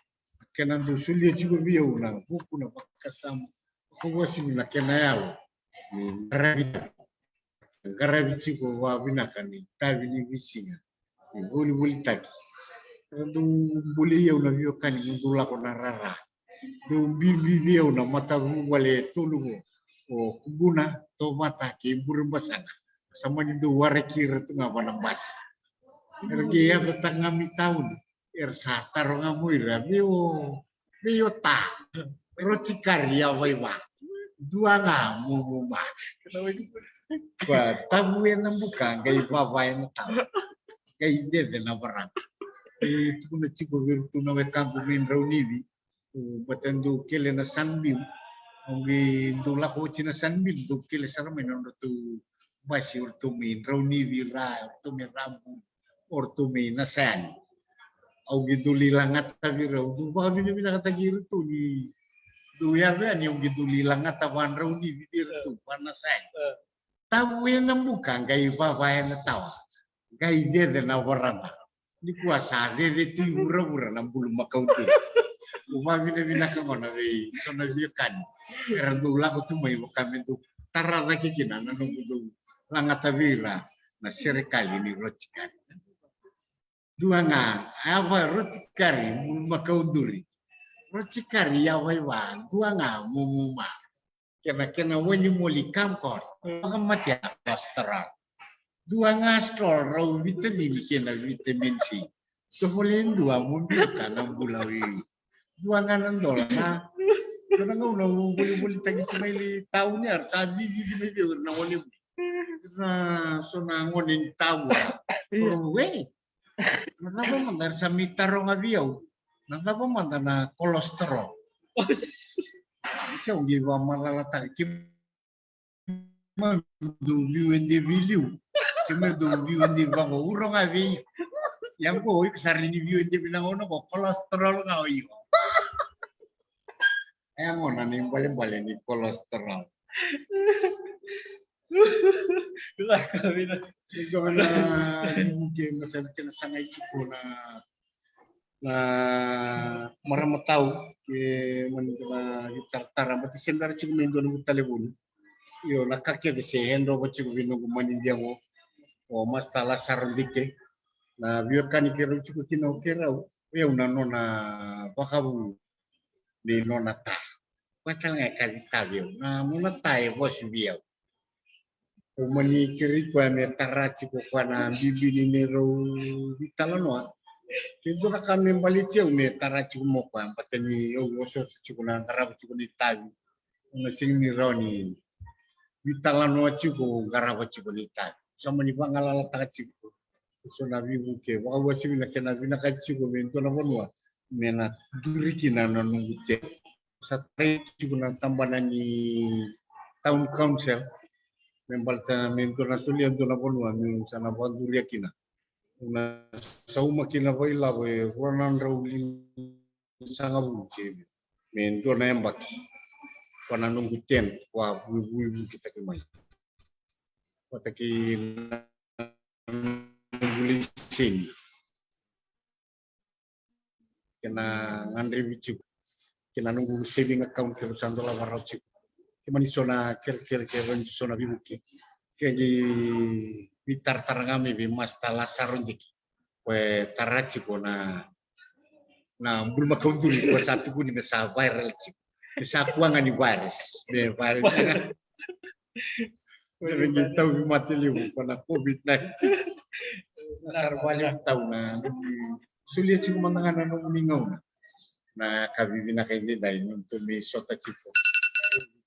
Kena dau solia tiko vei au na vuku, na vakasama, vakauasivi na kena yalo ni qaravi, qaravi tiko vavinaka ni itavi ni veisiga ni volivolitaki. Era dau bolei au na veiwekani meu dau lako na rara. Dau bibi vei au na matavuvale e tolu qo, o Kubuna, Tovata kei Burebasaga. Sa mani dau waraki ira tu ga va na basi. Era qai yacataka ga mai tauni. Era sa taro ga mo ira, vei o, vei o Ta, roti kari yavaiva, dua ga momo ma. Kua tavu ena buka, qai vava ena tawa, qai cece na varada. E tukuna tiko vei iratou na wekaqu mai Draunivi, o bata dau kele na Sunbeam. Au qai dau lako oti na Sunbeam, dau kele sara mai na nodratou basi, o ratou mai Draunivi ra, o ratou mai Rabu, o ratou mai Nasayani. Au qai dau lai lagata vei ira, au dau vakavinavinakataki iratou ni dau yaco yani, au qai dau lai lagata vadraunivi vei iratou, va Nasayani. Tavu ena buka, qai vava ena tawa, qai cece na varada. Nikua sa cece tu i vuravura na bulumakau tu. Au vavinavinaka gona vei so na veiwekani era dau lako tu mai vaka me dau tara cake kina na noqu dau lagata vei ira na serekali ni roti kari. Dua ga, a yava roti kari, bulumakau duri. Roti kari yavaiva, dua ga momo ma. Kena, kena wai ni moli kamkot, vakamatea na cholesterol. Dua ga stroll rau vitamini kei na vitamin C. Tovolea e dua mo biuta na bula wiwi. Dua ga na dola na. Dua na gauna au volivolitaki tu mai lai tauni, era sa cicici mai vei au na gone. Na so na gone ni tauni. Io. Au, e, na cava mada era sa mai taroga vei au? Na cava mada na cholesterol? Keu qai vakamacalataka, keimami dau viu e devi liu. Keimami dau viu e devi vaqo, uro ga vei iko. Ia qo iko sa rai ni viu e devi na gauna qo, cholesterol ga o iko. E gona na ibalebale ni cholesterol. Lako vina. Ni toka na liu ke matana kena sagai tiko na, na marama tau ke mani na vitaratara, bata se bera tiko me dua noqu talevoni. Io, na ka kece se hand over tiko vei noqu manidia qo, o Master Lasaro Dike. Na veiwekani keirau tiko kina o keirau, o yau na nona vakavu ni nona ta. Koya tale ga e kaci tavi au. Na nona ta e vosi vei au. Au mani kerei koya me tara tiko koya na bibi ni neirau veitalanoa. Ke dua na ka me baleti au me tara tiko mo koya, bata ni au osooso tiko na qarava tiko ni tavi. Au na sega ni rawa ni veitalanoa tiko, qarava tiko ni tavi. Sa mani vagalalataka tiko eso na veivuke, vakauasivi na kena vinakati tiko me dua na vanua me na duri kina na noqu tete. Sa tarai tiko na tabana ni town council me baleta me dua na solia dua na vanua meu sa na vakaduria kina. Au na sauma kina vakailavo e rua na drau lima sagavulu se me dua na yabaki. Koya na noqu tent, koya vuivuikitaki mai vata kei na noqu laiseni kei na gadrevi tiko kei na noqu saving account keirau sa dolava rawa tiko. Kei mani so na kerekere, keirau ni so na veivuke. Kei qai veitaratara ga mai vei Master Lasaro Dike. Koya e tara tiko na, na bulumakau duri, koya sa tukuni me sa viral tiko. Me sa kua ga ni virus, me viral. Koya e qai tauvi mate levu, koya na COVID nineteen. Na sara vale tau na, solia tiko mada ga na nomuni gauna. Na ka vivinaka edaidai, nomuni tou mai sota tiko.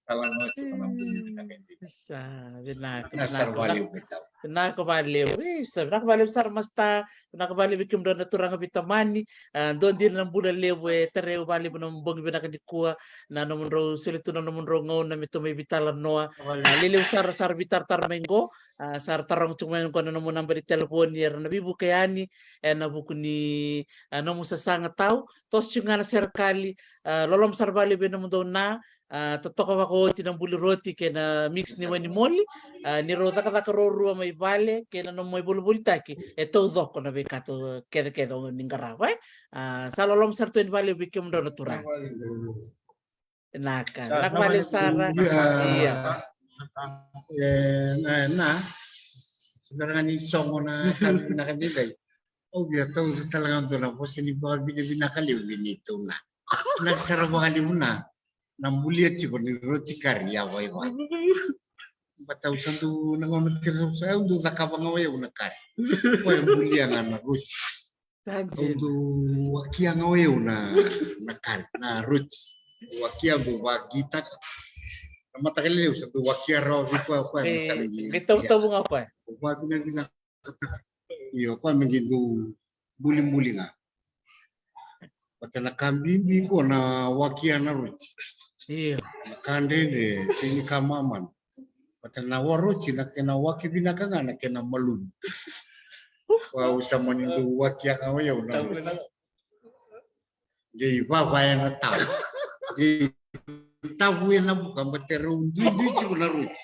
Talanoa tiko na buli vinaka e Dina. Sa vinaka, Na sara vinaka, valevu e tau. Vinaka valevu. Isa, vinaka valevu sara masta. Vinaka valevu vei kemudrau na turaga veitamani. A, dua dina na bula levu e tarai au valevu na bogi vinaka nikua. Na nomudrau soli tu na nomudrau gauna me tou mai veitalanoa. A, lelevu sara, sara veitaratara mai qo. A, sara taroga tiko mai qo na nomu naba ni telefoni era na veivuke yani ena vuku ni, a, nomu sasaga tau. Toso tiko ga na serekali. A, loloma sara valevu vei nomudou na, a, totoka vakaoti na buli roti kei na mix ni wai ni moli. A, ni rau cakacaka ruarua mai vale kei na nomu mai volivolitaki, e taucoko na veika tou kecekece o ni qarava, e. A, sa loloma sara tu yani valevu vei kemudrau na turaga. Vinaka, vinaka valevu sara. Ia. E, na, na. Sivera ga ni sogo na ka vinaka daidai. Au via tauca tale ga dua na vosa ni vakavinavinaka levu vei neitou na. Na sara vakalevu na, na bulia tiko ni roti kari yavaivai. Bata au sa dau na gauna kece au sa, au dau cakava ga o yau na kari. Koya bulia ga na roti. Au dau wakia ga o yau na, na kari, na roti. Wakia, au dau vagitaka. Na mataka lailai au sa dau wakia rawa vei koya, koya me sa lagi. Qai tautavu ga koya. Au vavinavinaka. Io, koya me qai dau bulibuli ga. Vata na ka bibi qo na wakia na roti. Io. Na ka dredre, sega ni ka mamana. Vata na waroti na kena waki vinaka ga na kena malumu. Koya au sa mani dau wakia ga o yau na roti. Qai vava ena tavu. Qai tavu ena buka, bata rau duidui tiko na roti.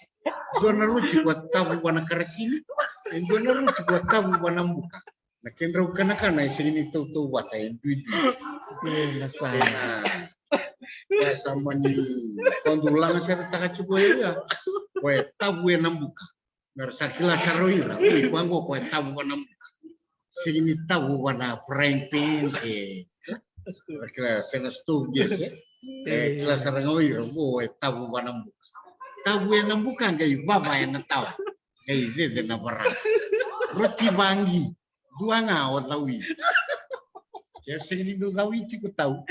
Dua na roti koya tavu vana karasini. E dua na roti koya tavu vana buka. Na kedrau kanakana e sega ni tautauvata, e duidui. Ena sa mani, koya dau laga sara taka tiko e ia. Koya tavu ena buka. Mera sa kila sara o ira, oi, koya qo koya tavu vana buka. Sega ni tavu vana frying pan, e. Kila, se na stove gas, e. E, kila sara ga o ira, qo e tavu vana buka. Tavu ena buka, qai vava ena tawa. Qai cece na varaga. Roti vagi, dua ga o cawi. Ke sega ni dau cawi tiko tau.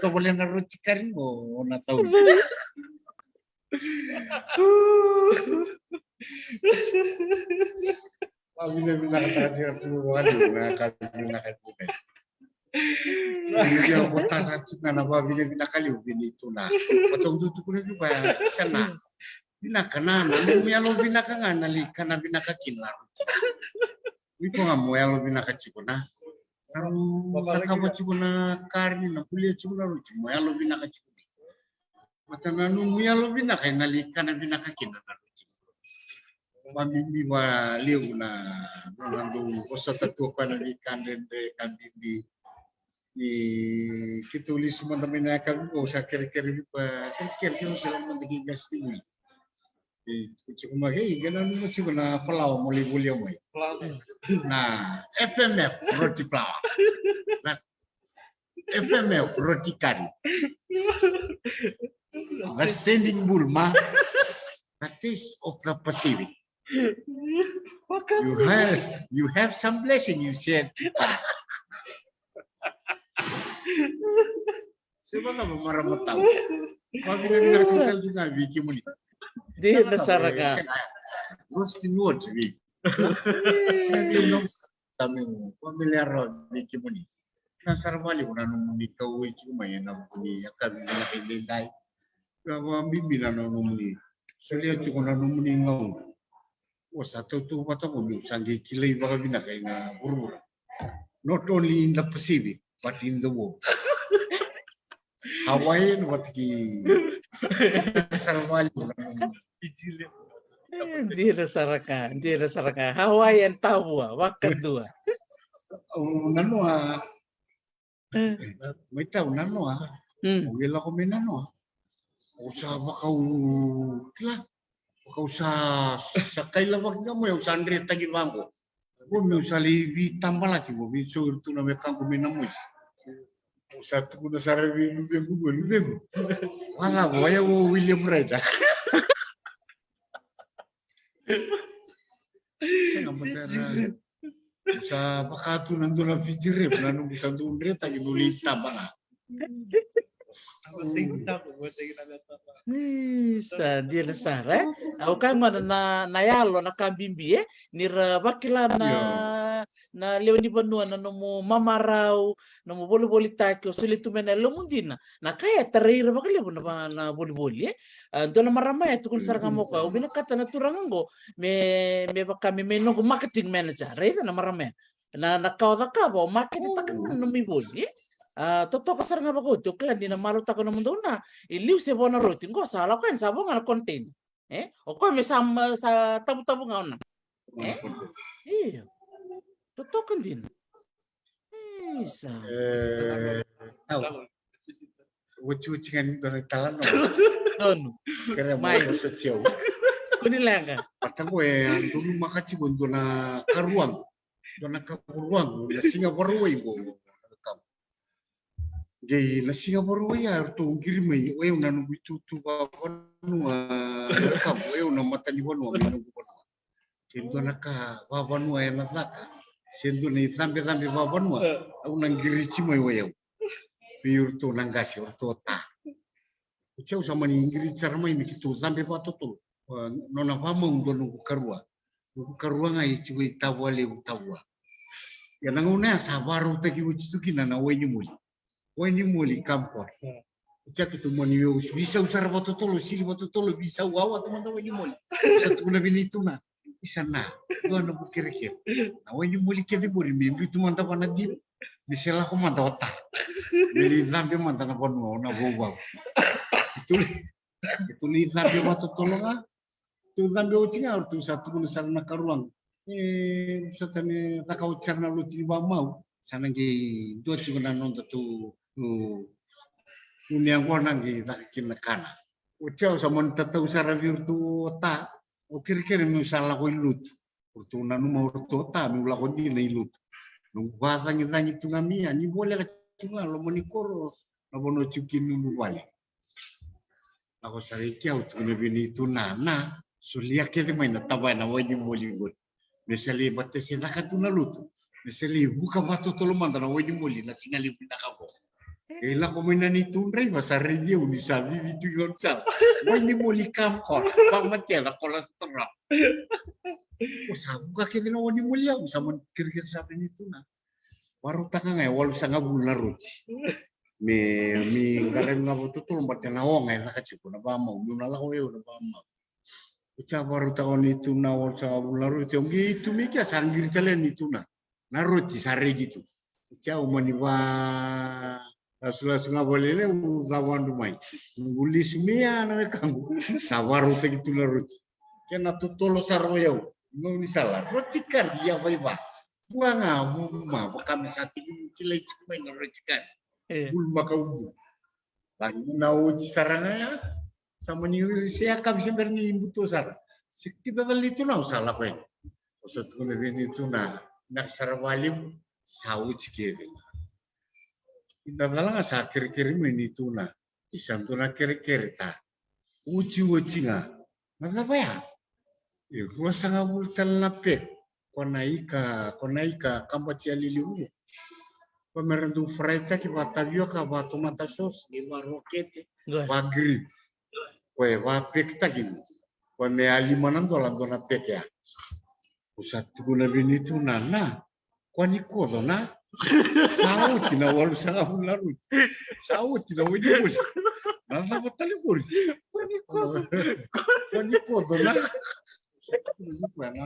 Tovolea na roti kari qo, o na cawi. Vavinavinakataka tiko tu vakalevu na ka vinaka tiko. Ia vota sara tiko ga na vavinavinaka levu vei neitou na. Vata au dau tukuna tiko ya sa na. Vinaka na, na nomu yalo vinaka ga na lai kana vinaka kina na roti. Iko ga mo yalo vinaka tiko na. Taru cakava tiko na kari, na bulia tiko na roti, mo yalo vinaka tiko. Vata na nomu yalo vinaka ena lai kana vinaka kina na roti. Vabibi valevu na nona dau vosota tu o koya na veika dredre ka bibi. Ni keitou lesu mada mai na yakavi qo, au sa kerekere vei koya, kerekere keitou sa lako mada ki qasenivuli. E tiko mai, e, qai nanuma tiko na falawa mo lai volia mai. Na F M F roti falawa. Na F M F roti kari. The Standing Bull, ma. The taste of the Pacific. You have, you have some blessing, you said. Se vakacava marama tau. Vavinavinaka tale tu ga vei kemuni. Dina sara ga. Roasting words vei. Sa vei no. Sa meu familiar rawa vei kemuni. Na sara valevu na nomuni kauwai tiko mai ena vuku ni yakavi vinaka edaidai. Ka vabibi na nomuni solia tiko na nomuni gauna. O sa tautauvata qo meu sa qai kilai vakavinaka ena vuravura. Not only in the Pacific, but in the world. Hawaiian vata kei sara valevu na nomuni. E, dina sara ga, dina sara ga. Hawaiian tavua, vakadua. Au nanoa. E. Mai tau nanoa. Mm. Au ia lako mai nanoa. Au sa vakau, kila. Vakau sa, sa kailavaki ga mai, au sa dretaki vaqo. Qo meu sa lai veitabalaki, qo veisau iratou na wekaqu mai na moisi. Au sa tukuna sara vei luvequ, vei luvequ. Wala, o yau o William Ryder. Sega, matana. Au sa vaka tu na dua na Fiji Rip, na noqu sa dau dretaki meu lai taba ga. Isa, dina sara, e? Au kaya gona na, na yalo, na ka bibi, e? Ni ra vakila na, na lewe ni vanua na nomu mamarau, nomu volivolitaki, o solia tu mai na yalomu dina. Na ka e tarai ira vakalevu na, na volivoli, e? A, dua na marama e tukuna sara ga mai o koya, au vinakata na turaga oqo me, me vaka me, me noqu marketing manager, raica na marama ya. Na, na ka o cakava, o maketetaka ga na nomu ivoli, e? A, totoka sara ga vakaoti, o kila ni na marautaka nomudou na, e liu se vo na roti, qo sa lako yani sa vo ga na container, e? O koya me sa, sa tavutavu ga o na, e? Io. Totoka dina. Isa. E, au. Otioti ga ni dua na italanoa. Tonu. Kere mai. Mai. Oso tiau. Kuni leqa. Pataqo e a donu makati qo dua na karuagu. Dua na karuagu. Na siga Vakarauwai qo. Qei na siga Vakarauwai a ratou qiri mai. O yau na noqu itutu vavanua. O yau na matanivanua mai noqu vanua. Ke dua na ka vavanua ena caka, se dua na icabecabe vavanua, au na qiriti mai o yau. Vei iratou na qase, o ratou ta. O tiau sa mani qiriti sara mai me keitou cabe vakatotolo. Nona vamau dua noqu karua. Noqu karua ga e tiko i Tavualevu, Tavua. Ia na gauna ya sa varautaki oti tu kina na wai ni moli. Wai ni moli kamkora. Oti a keitou mani veisau sara vakatotolo, sili vakatotolo, veisau wawa tu mada wai ni moli. Sa tukuna vei Nei Tuna. Isa na, dua na vu kerekere. Na wai ni moli kece qori me biu tu mada vana diva. Me se lako mada o ta. Me lai cabe mada na vanua o na vauvau. Keitou lai, keitou lai cabe vakatotolo ga. Tou cabe oti ga, o ratou sa tukuna sara na karuagu. E, sa tani caka oti sara na lotu ni vamau. Sa na qei dua tiko na noda tou, tou, tou ni yaqona qei caka kina na kana. Oti au sa mani tatau sara vei iratou o ta. Au kerekere meu sa lako i lotu. O ratou nanuma o ratou o ta meu lako dina i lotu. Noqu vacagicagi tu ga mai ya, ni voleka tu ga loma ni koro, na vanua tiko kina ni uluvale. Lako sara i ke au tukuna vei Nei Tuna, na, solia kece mai na tavaya na wai ni moli qori. Me sa lai vata se caka tu na lotu. Me sa lai vuka vakatotolo mada na wai ni moli na siga levu vinaka qo. Qai lako mai na neitou draiva sa raici au ni sa cici tu i gaunisala. Wai ni moli kamkora, vakamatea na cholesterol. O sa vuka kece na wai ni moli au, sa mani kerekere sara vei Nei Tuna. Varautaka ga e walusagavulu na roti. Me, me qaravi ga vakatotolo baleta na oga e caka tiko na vamau, meu na lako au na vamau. Oti a varautaka o Nei Tuna walusagavulu na roti, au qai tu mai kea sa qiri tale Nei Tuna. Na roti sa redi tu. Oti au mani va lasulasu ga valele, au cavadru mai. Noqu lesu mai ya na wekaqu. Sa varautaki tu na roti. Kena totolo sara o yau. Gaunisala. Roti kari yavaiva. Dua ga muma. Vaka me sa tiki kilai tiko mai na roti kari. E. Bulumakau bulu. Laki na oti sara ga ya. Sa mani se yakavi se bera ni buto sara. Se kida tale Nei Tuna au sa lako yani. Au sa tukuna vei Nei Tuna. Na sara valevu. Sa oti kece. Kida tale ga sa kerekere mai Nei Tuna. Isa dua na kerekere ta. Oti oti ga. Na cava ya? E ruasagavulu tale na pek. Ko na ika, ko na ika kabati ya lelevu. Ko me ra dau fry taki va tavioka, va tomato sauce, ni va rokete, va grill. Ko e va pek taki ni. Ko me a lima na dola dua na pek ya. Au sa tukuna vei Nei Tuna, na, ko ni koco na. Sa oti na walusagavulu na roti. Sa oti na wai ni moli. Na cava tale qori? Ko ni koco na. Sa tukuna vei koya na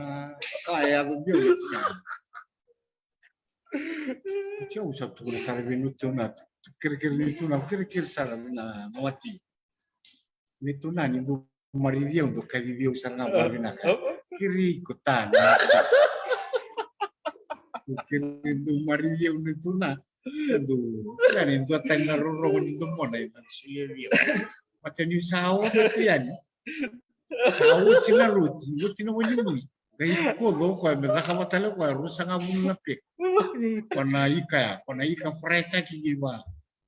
ka e yaco bia oti na. Oti au sa tukuna sara vei Nei Tuna, kerekere Nei Tuna, kerekere sara vei na wati. Nei Tuna ni dau marici au, dau kacivi au sara ga vavinaka. Kiri iko ta na. Kiri dau marici au Nei Tuna. Dau kira ni dua tani na rorogo ni domona e dau solia vei au. Mata niu sa oca tu yani. Sa oti na roti, oti na wai ni moli. Qai koco o koya me cakava tale o koya ruasagavulu na pek. Ko na ika ya, ko na ika fry taki qai va.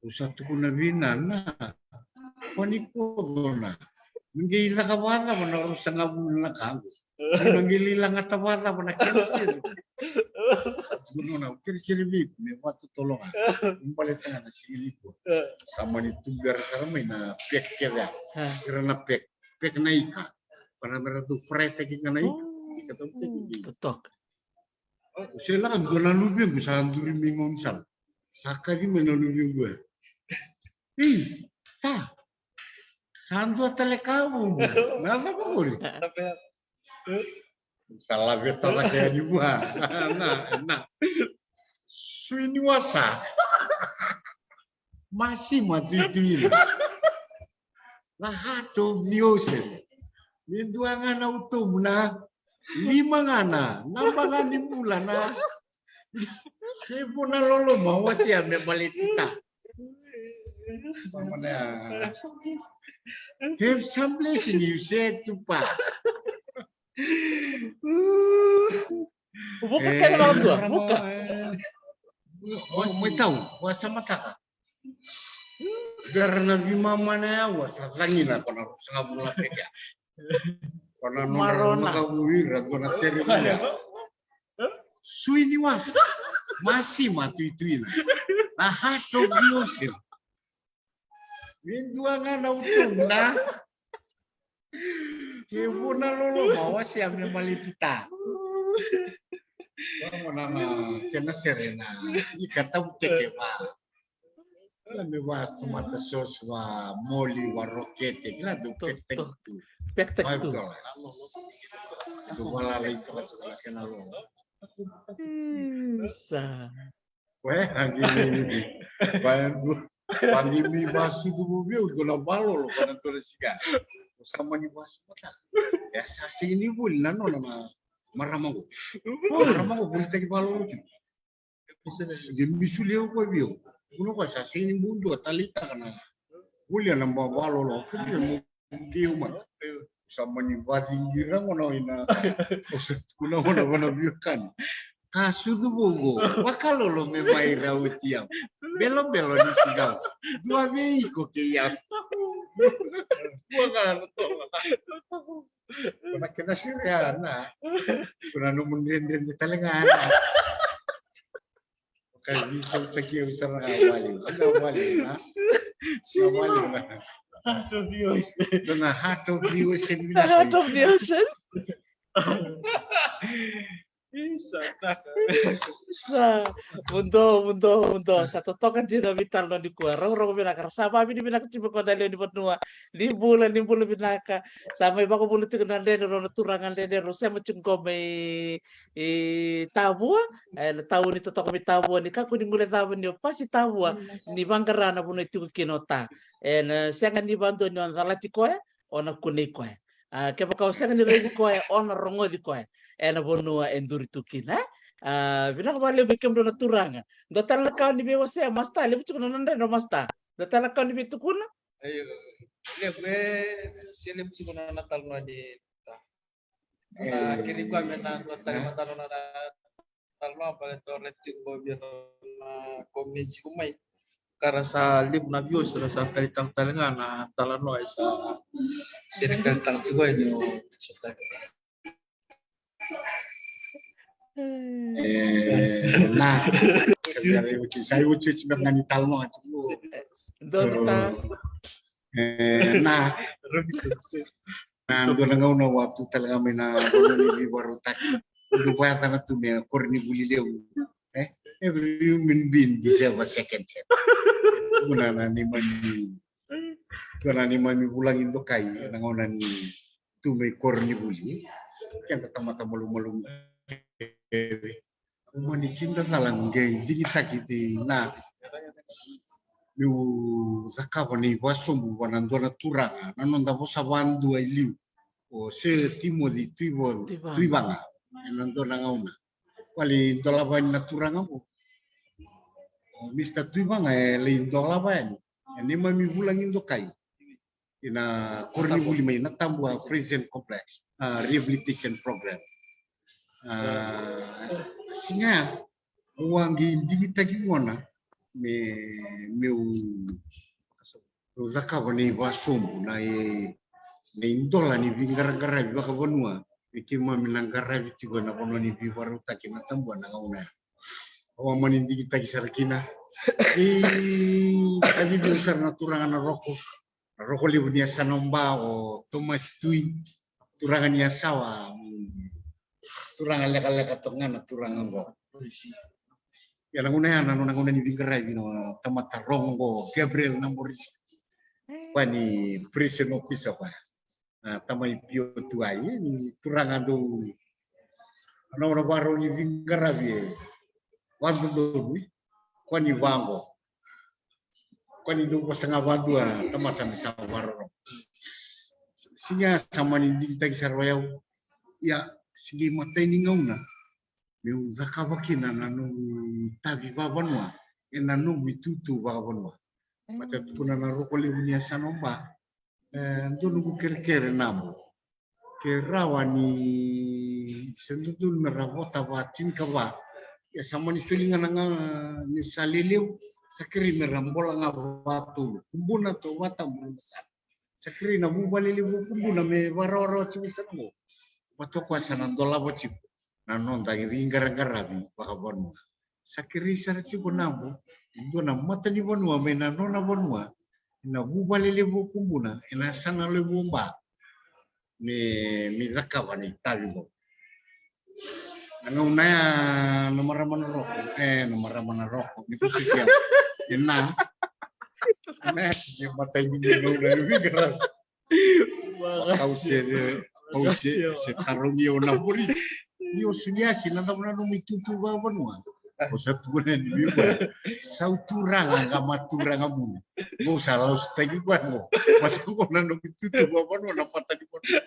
Au sa tukuna vei na, na, ko ni koco na. Ni qai cakava cava na ruasagavulu na ka qo. Au na qai lai lagata vakacava na kena sere. Sa tukuna na kerekere vei iko me vakatotolo ga. Baleta ga na siga nikua sa mani tubera sara mai na pek kece ya. Ira na pek, pek na ika. Ko na mera tu fry taki ga na ika. Ika tau teki. Totoka. Au se laka dua na luvequ sa duri mai gaunisala. Sa kaci mai na luvequ ya. Ei, ta. Sa dua tale ka vuvu. Na cava qori? Sa laveta cake yani vua. Na, na. Sui ni wasa. Masima tuituina. The heart of the ocean. Me dua ga na utomu na lima ga na naba ga ni bula na. Ke vo na loloma wasea me baleti ta. Have some blessing you said to pa. Vuka kena vakadua, vuka. Mai tau, vakasamataka. Vera na vimama na yawa sa cagina ko na rusa ga vula peke. Ko na nona makavu ira dua na sere vula. Sui ni wasa. Masima tuituina. The heart of the ocean. Me dua ga na utomu na. Ke vo na loloma wasea me baleti ta. Vamona na kena sere na ika tau teke va. Kila me va tomato sauce va moli va rokete kila tu pek taki tu. Pek taki tu. Tu valala i toka tu na kena lolo. Isa. Koya agi ni vaqi mi vasucu vovia u dua na valolo ko na dua na siga. Ko sa mani vasucu mataka. E a sa sega ni voli na nona na marama qo. Marama qo volitaki valolo tiko. Ge mi sulia u koya vei au. Kuna koya sa sega ni bau dua taleitaka na volia na ba valolo. Kei au mada. Sa mani vaciqira gona ina. Au sa tukuna gona vana viokani. Ka sucu vou qo vakalolo me mai rauti au. Belobelo ni sigau. Dua vei iko kei au. Dua ga na toga. Kona kena siria na. Kona nomu dredredre tale ga na. Ka visautaki au sara ga wale. Ga wale na. Sini wale na. Heart of the ocean. Dua na heart of the ocean. The heart of the ocean. Isa, taka. Sa, vudo, vudo, vudo. Sa totoka dina veitalanoa nikua. Raurogo vinaka, sa vavinavinaka tiko ko na lewe ni vanua. Ni bula, ni bula vinaka. Sa mai vakavula tiko na dredre, rau na turaga dredre, rau sema tiko qo mai e Tavua, e na tauni totoka mai Tavua, ni kakua ni guilecava ni o Pasi Tavua, ni vaqara na vanua e tiko kina o ta. E na sega ni vadua ni o na calati koya, o na kunei koya. A, kevaka o sega ni raici koya, o na rogoci koya. E na vanua e duri tu kina, e? A, vinaka vakalevu vei kemudrau na turaga. Dua tale na ka ni veiwasea, masta, levu tiko na nona dredre, masta. Dua tale na ka ni veitukuna? Io, levu, e, se levu tiko na nona talanoa ni ta. Sa na keri koya me na dua tale matalo na talanoa baleta o raica tiko vei ira na komiti tiko mai. Ka ra sa levu na views, ra sa taleitaka tale ga na talanoa e sa sere taleitaka tiko e ni o sotaki. E, na. Sa i uti, sa i uti, uti, me na ni talanoa tiko. Donu ta. E, na. Na dua na gauna au a tu tale ga mai na vanua ni veivakarautaki. Au vakayacana tu me koronivuli levu. E? Every human being deserve a second chance. Tukuna na neimami, tukuna na neimami vulagi dokai na gauna ni tu mai koronivuli. Keda tamata malumalumu. Mani sida cala qe digitaki ti na niu cakava na ivasobu vua na dua na turaga na noda vosa vadua i liu, o Sir Timothy Tuivo-, Tuivaga. Tuivaga. E na dua na gauna ko lai dolava yani na turaga qo. O Mister Tuivaga e lai dolava yani e neimami vulagi dokai. Ina koronivuli mai na Tabua Prison Complex, a, Rehabilitation Program. A, siga ya au a qai digitaki gona me, meu, meu cakava na ivasobu, na i, na idola ni veiqaraqaravi vakavanua vei keimami na qaravi tiko ena vanua ni veivakarautaki na Tabua na gauna ya. Au a mani digitaki sara kina. Ni kacivi au sara na turaga na Roko, na Roko levu ni Yasana Ba, o Tomasi Tui, turaga ni Yasawa, mm, turaga lekaleka toka ga na turaga qo. Ia na gauna ya na nona gauna ni veiqaravi na tamata rogo qo, Gabriel Naborisi, koya ni prison officer koya. Na tama i P O tu ai, ni turaga dau, na nona vakarau ni veiqaravi e vakadodonu, e. Koya ni vaqo. Koya ni dau vosa ga vakadua na tamata me sa vakarorogo. Siga sa mani digitaki sara o yau. Ia, siga imatai ni gauna meu cakava kina na noqu itavi vakavanua ena noqu itutu vakavanua. Vata tukuna na Roko levu ni Yasana Ba, e, dua noqu kerekere Nabo. Ke rawa ni se dodonu me ra vota vakatinikava. Ia sa mani soli ga na gauna ni sa lelevu, sa kerei me ra bola ga vakatolu. Kubuna, Tovata, Burebasaga. Sa kerei na vuvale levu o Kubuna me vakarawarawa tiko e Yasana qo. Vata o koya sa na dolava tiko na noda veiqaraqaravi vakavanua. Sa kerei sara tiko Nabo e dua na matanivanua mai na nona vanua, ena vuvale levu o Kubuna, ena Yasana levu o Ba, me, me cakava na itavi qo. Na gauna ya na marama na Roko, e, na marama na Roko, ni kusikia. Ena, ena, ni matai ni gauna ni veiqaravi. Kau se, kau se, se tarogi au na muri. Ni o Suliasi, na cava na nomu itutu vakavanua? O sa tukuna ni vei koya, sa u turaga, qai ma turaga muni. Qo sa lausutaki koya qo. Vata qo na nomu itutu vakavanua, na matanivanua.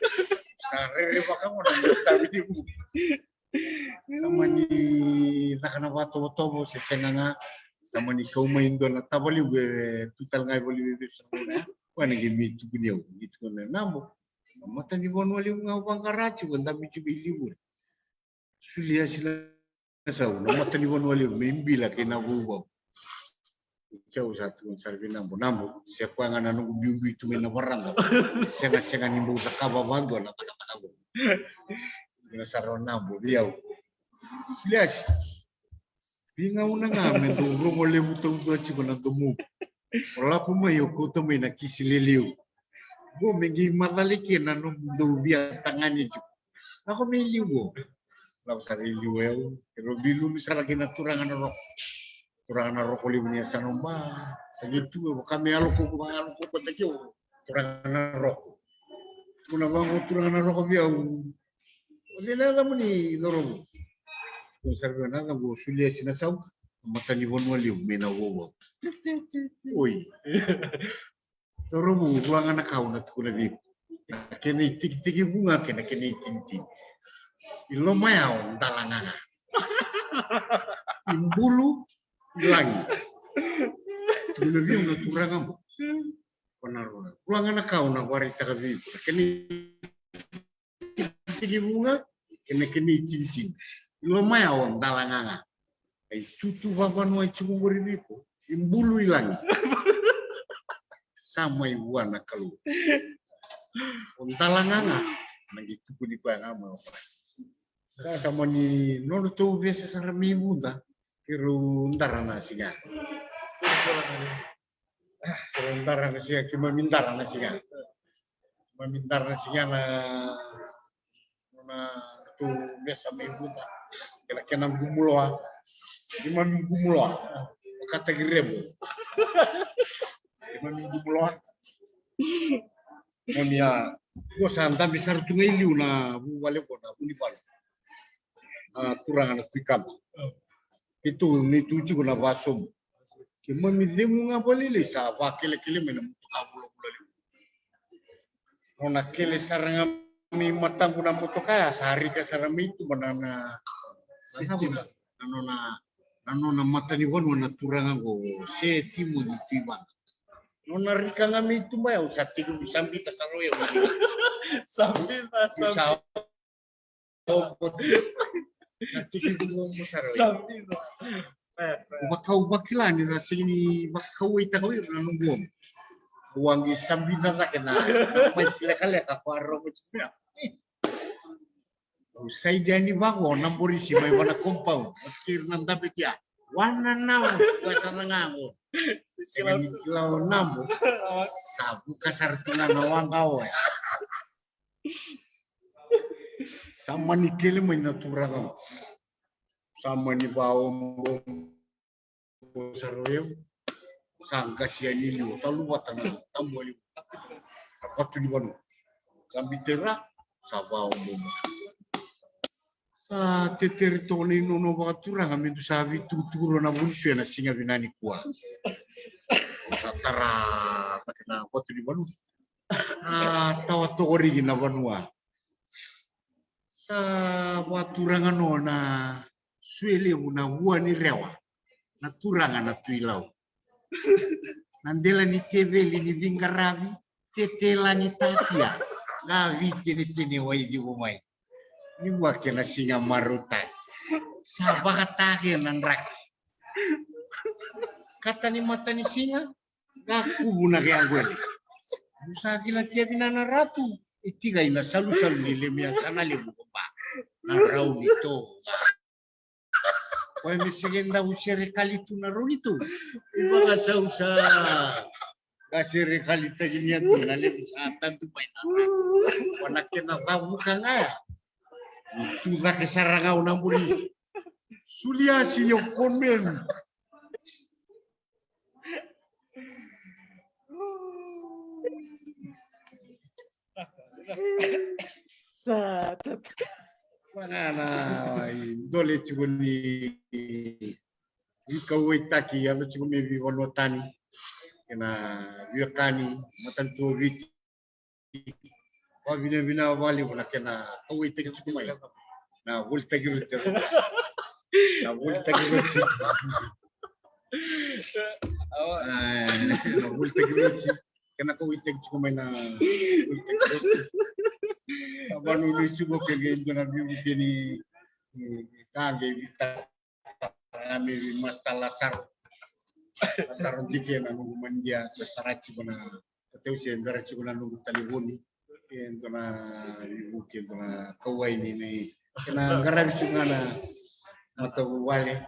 Sa rerevaka qo na nomu itavi ni vu. Sa mani caka na vakatovotovo se sega ga. Sa mani kau mai e dua na tavalequ e tu tale ga e valeniveivesu na gauna ya. Koya na qai mai tukuni au, qai tukuna, Nabo, na matanivanua levu ga au vaqara tiko, dabe tiko i Livori. Suliasi Nasau, na matanivanua levu, me bila kei na vouvau. Au sa tukuna sara vei Nabo, Nabo, se koya ga na noqu biubiu tu mai na varada. Sega, sega ni bau cakava vakadua na cakacaka qo. Tukuna sara o Nabo vei au, Suliasi, veigauna ga me dau rogo levu taucoko tiko na domou. O lako mai o kauta mai na kisi lelevu. Qo me qai macala kina na nomu dau via tagane tiko. Lako mai liu qo. Lako sara i liu o yau. Keirau veilulu sara kei na turaga na Roko. Turaga na Roko levu ni Yasana Ba. Sa qai tu e vaka me yalo kaukaua, yalo kaukaua taki au. Turaga na Roko. Tukuna vaqo turaga na Roko vei au, o cei na yacamuni, cauravou? Tukuna sara vei au, na yacaqu o Suliasi Nasau, na matanivanua levu mai na vouvau. Oi. Cauravou, rua ga na ka au na tukuna vei iko. Na kena itekitekivu ga kei na kena itinitini. I loma ya o dala gaga. I bulu i lagi. Tukuna vei au na turaga qo. Ko na rua. Rua ga na ka au na vakaraitaka vei iko. Na kena itekitekivu ga kei na kena itinitini. I loma ya o dala gaga. Na itutu vakavanua e tiko qori vei iko, i bulu i lagi. Sa mai vua na Kalou. O dala gaga, na qai tukuni koya ga mai o koya. Sa, sa mani nodratou veisasara mai Vuda, keirau dara na siga. Keirau dara na siga, keimami dara na siga. Keimami dara na siga na nona tu mesa mai Vuda. Kena, kena qumuloa. Keimami qumuloa. Vakataki rebo. Keimami qumuloa. Moni a, ko sa dabe sara tu ga i liu na vuvale ko na Vunivalu. A, turaga na Tui Kaba. Keitou ni tu tiko na vasobu. Keimami cegu ga vakalailai sa vakelekele mai na motoka vulavula levu. Nona kele sara ga mai mataqu na motoka ya, sa rika sara mai tuba na, na, na nona, na nona matanivanua na turaga qo, se Timoci Tuivaqa. Nona rika ga mai tuba ya, au sa tekivu sa bica sara o yau. Sa bica, sa bica. Sa tiki vou sara. Sa vino. Vakau vakila ni ra sega ni vakauwaitaka o ira na noqu omo. Au a qai sabica cake na, na mai lekaleka ko a rogo tiko ya. Side yani vaqo na borisi mai vana compound. Kiri na dabe kia. Wana nau, ka sa na gago. Sega ni kila o nabo. Sa vuka sara tu ga na waqa oya. Sa mani kele mai na turaga. Sa mani vaombo. Sa royau. Sa qasi yani liu. Sa luvata na tabu ali. Na vatu ni vanua. Ka bitera. Sa vaombo. Sa tetere toka na inono vakaturaga me du sa vitukutuku rua na vunisu ena siga vinani kua. Sa tara na vatu ni vanua. A tawa tokoriki na vanua. Sa vakaturaga no na sue levu na vua ni rewa. Na turaga na Tui Lau. Na dela ni teveli ni viqaravi, tetela ni tatia, ga vitenetene waidivu mai. Ni vua kena siga marautaki. Sa vakatake na draki. Kata ni mata ni siga, ga kuvu na kea qwele. Musa kila tiavi na na ratu, e tikai na salusalu ni lemia sa na levu ko ba. Na rau ni tovu ga. Koya me sege dau serekali tu na rau ni tovu. Ivaka sau sa ga serekali takinia tu na levu sa tadu mai na ratu. Koya na kena cavuka ga ya. Ni tu cake sara ga au na buri. Sulia si yo konmen. Sa tata. Vagana i dole tiko ni i kauwaitaki yaco tiko me vivanua tani kena viwekani matanitu o Viti. Vavinavina valevu na kena kauwaitaki tiko mai. Na volitaki roti. Na volitaki roti. Na volitaki roti. Kena kauwaitaki tiko mai na volitaki roti. Sa vanua ni tiko ke qei dua na vivuke ni ka qei vita. Ami Master Lasaro. Lasaro dike na noqu manidia, ko tara tiko na, ko teusi e bera tiko na noqu talevoni. E dua na vivuke, e dua na kauwai ni, ni kena qaravi tiko ga na matavuvale.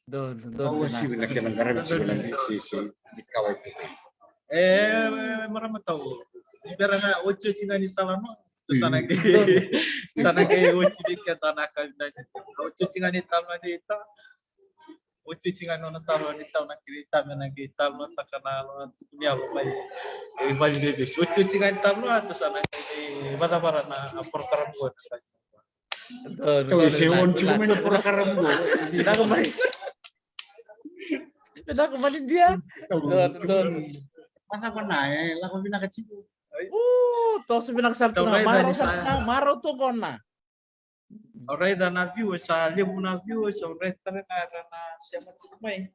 Donu, donu. Au a sivi na kena qaravi tiko na bisisi ni kauwai tiko. E, marama tau. Ni bera ga otioti ga ni talanoa. Tu sa na qai, sa na qai oti vei keda na ka vinaka. Otioti ga ni talanoa ni ta. Otioti ga ni nona talanoa ni tau na kiri ta me na qai talanoataka na nona tuku ni yalo mai. E vali vevesi. Otioti ga ni talanoa tu sa na qai vakacavara na porokaramu qo. Tau se on tiko mai na porokaramu qo. Vinaka mai. Vinaka mai dia. Donu, donu. Mata kona e lako vinaka tiko. U, toso vinaka sara tu na marau sara, marau tu kona. Au raica na viewers, sa levu na viewers, au raica tale ga era na sema tiko mai.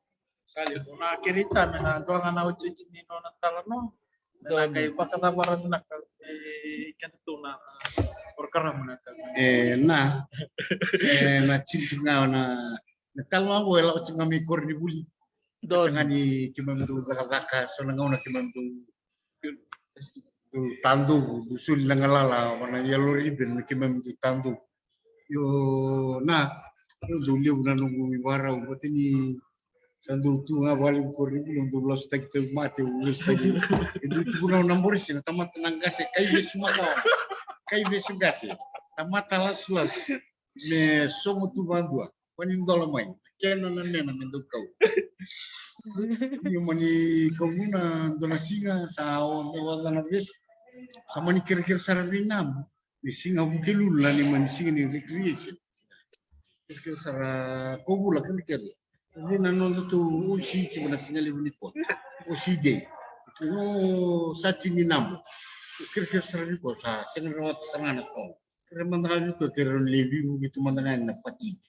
Sa levu na kerei ta me na dua ga na otioti ni nona talanoa. Me na qai vakacavara vinaka e keda tu na porokaramu na ka. E na, e na tini tiko ga na, na talanoa qo e lako tiko ga mai koronivuli. Donu. Tagani keimami dau cakacaka, so na gauna keimami dau dau tadovu, dau soli na galala vana yellow ribbon me keimami dau tadovu. Io na, io dau levu na noqu ivakarau, vata ni sa dau tu ga vale ko ribu, dau lasutaki tau mate, dau lasutaki. E dau tukuna na borisi na tamata na qase, kai vesu makawa, kai vesu qase, tamata lasulasu, me sogo tu vadua. Mani dola mai, kena na mena me dau kau. Io mani kau na dua na siga sa oca oca na vesu. Sa mani kerekere sara vei nabu. Ni siga Vukelulu na ni mani siga ni recreation. Kerekere sara ko vula kerekere. Vei na noda tu osi tiko na siga levu ni kua. Osi dei. O sa tini nabu. Kerekere sara ni kua sa sega na rawata sara ga na sogo. Kere mada ga vei koya kere rawa ni lai vivuke tu mada ga yani na fatigue.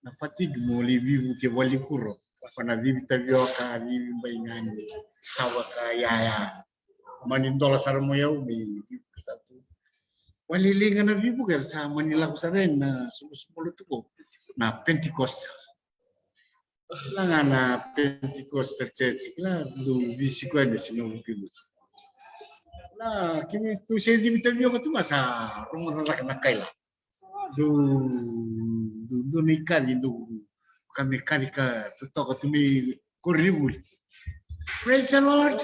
Na fatigue mo lai vivuke valenikuro. Ko na civi tavioka, civi baigani, sava ka yaya. Mani dola sara mo yau me vivuke sa tu. Wale lai ga na vivuke sa mani lako sara yani na sulusulu tu ko. Na Pentecost. Kila ga na Pentecostal church, kila dau visi koya ni siga Vukelulu. Na kini tu se dimi tavioka tu ga sa rogoca cake na kaila. Dou dou dou ni kaci dou ka me kaci ka totoka tu me kori ni vuli. Praise the Lord.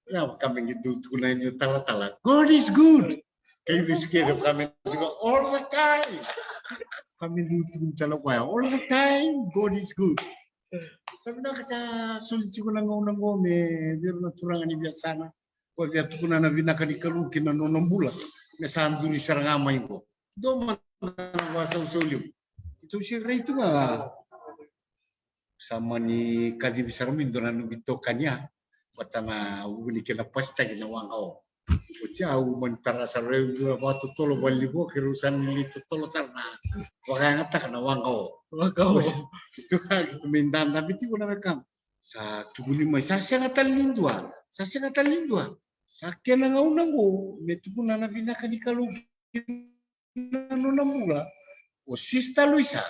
Ia vaka me qi dou tukuna ni talatala, God is good. Kai vesu kece vaka me tukuna all the time. Vaka me dou tukuna tale koya all the time, God is good. Sa vinaka sa soli tiko na gauna qo me vei ira na turaga ni viasana. Ko via tukuna na vinaka ni Kalou ki na nona bula me sa duri sara ga mai qo. Dou mada na vasausau liu. Keitou se rai tu ga. Sa mani kacivi sara mai dua na noqu itokani ya. Vata na vuku ni kena pasitaki na waqa o. Oti au mani tara sara rau dua na vakatotolo valenivo keirau sa ni lai totolo sara na vakayagataka na waqa o. Waqa o. Keitou a keitou mai dadabe tiko na wekaqu. Sa tukuni mai sa sega tale ni dua. Sa sega tale ni dua. Sa kena gauna qo me tukuna na vinaka ni Kalou ki na nona bula o Sista Luisa.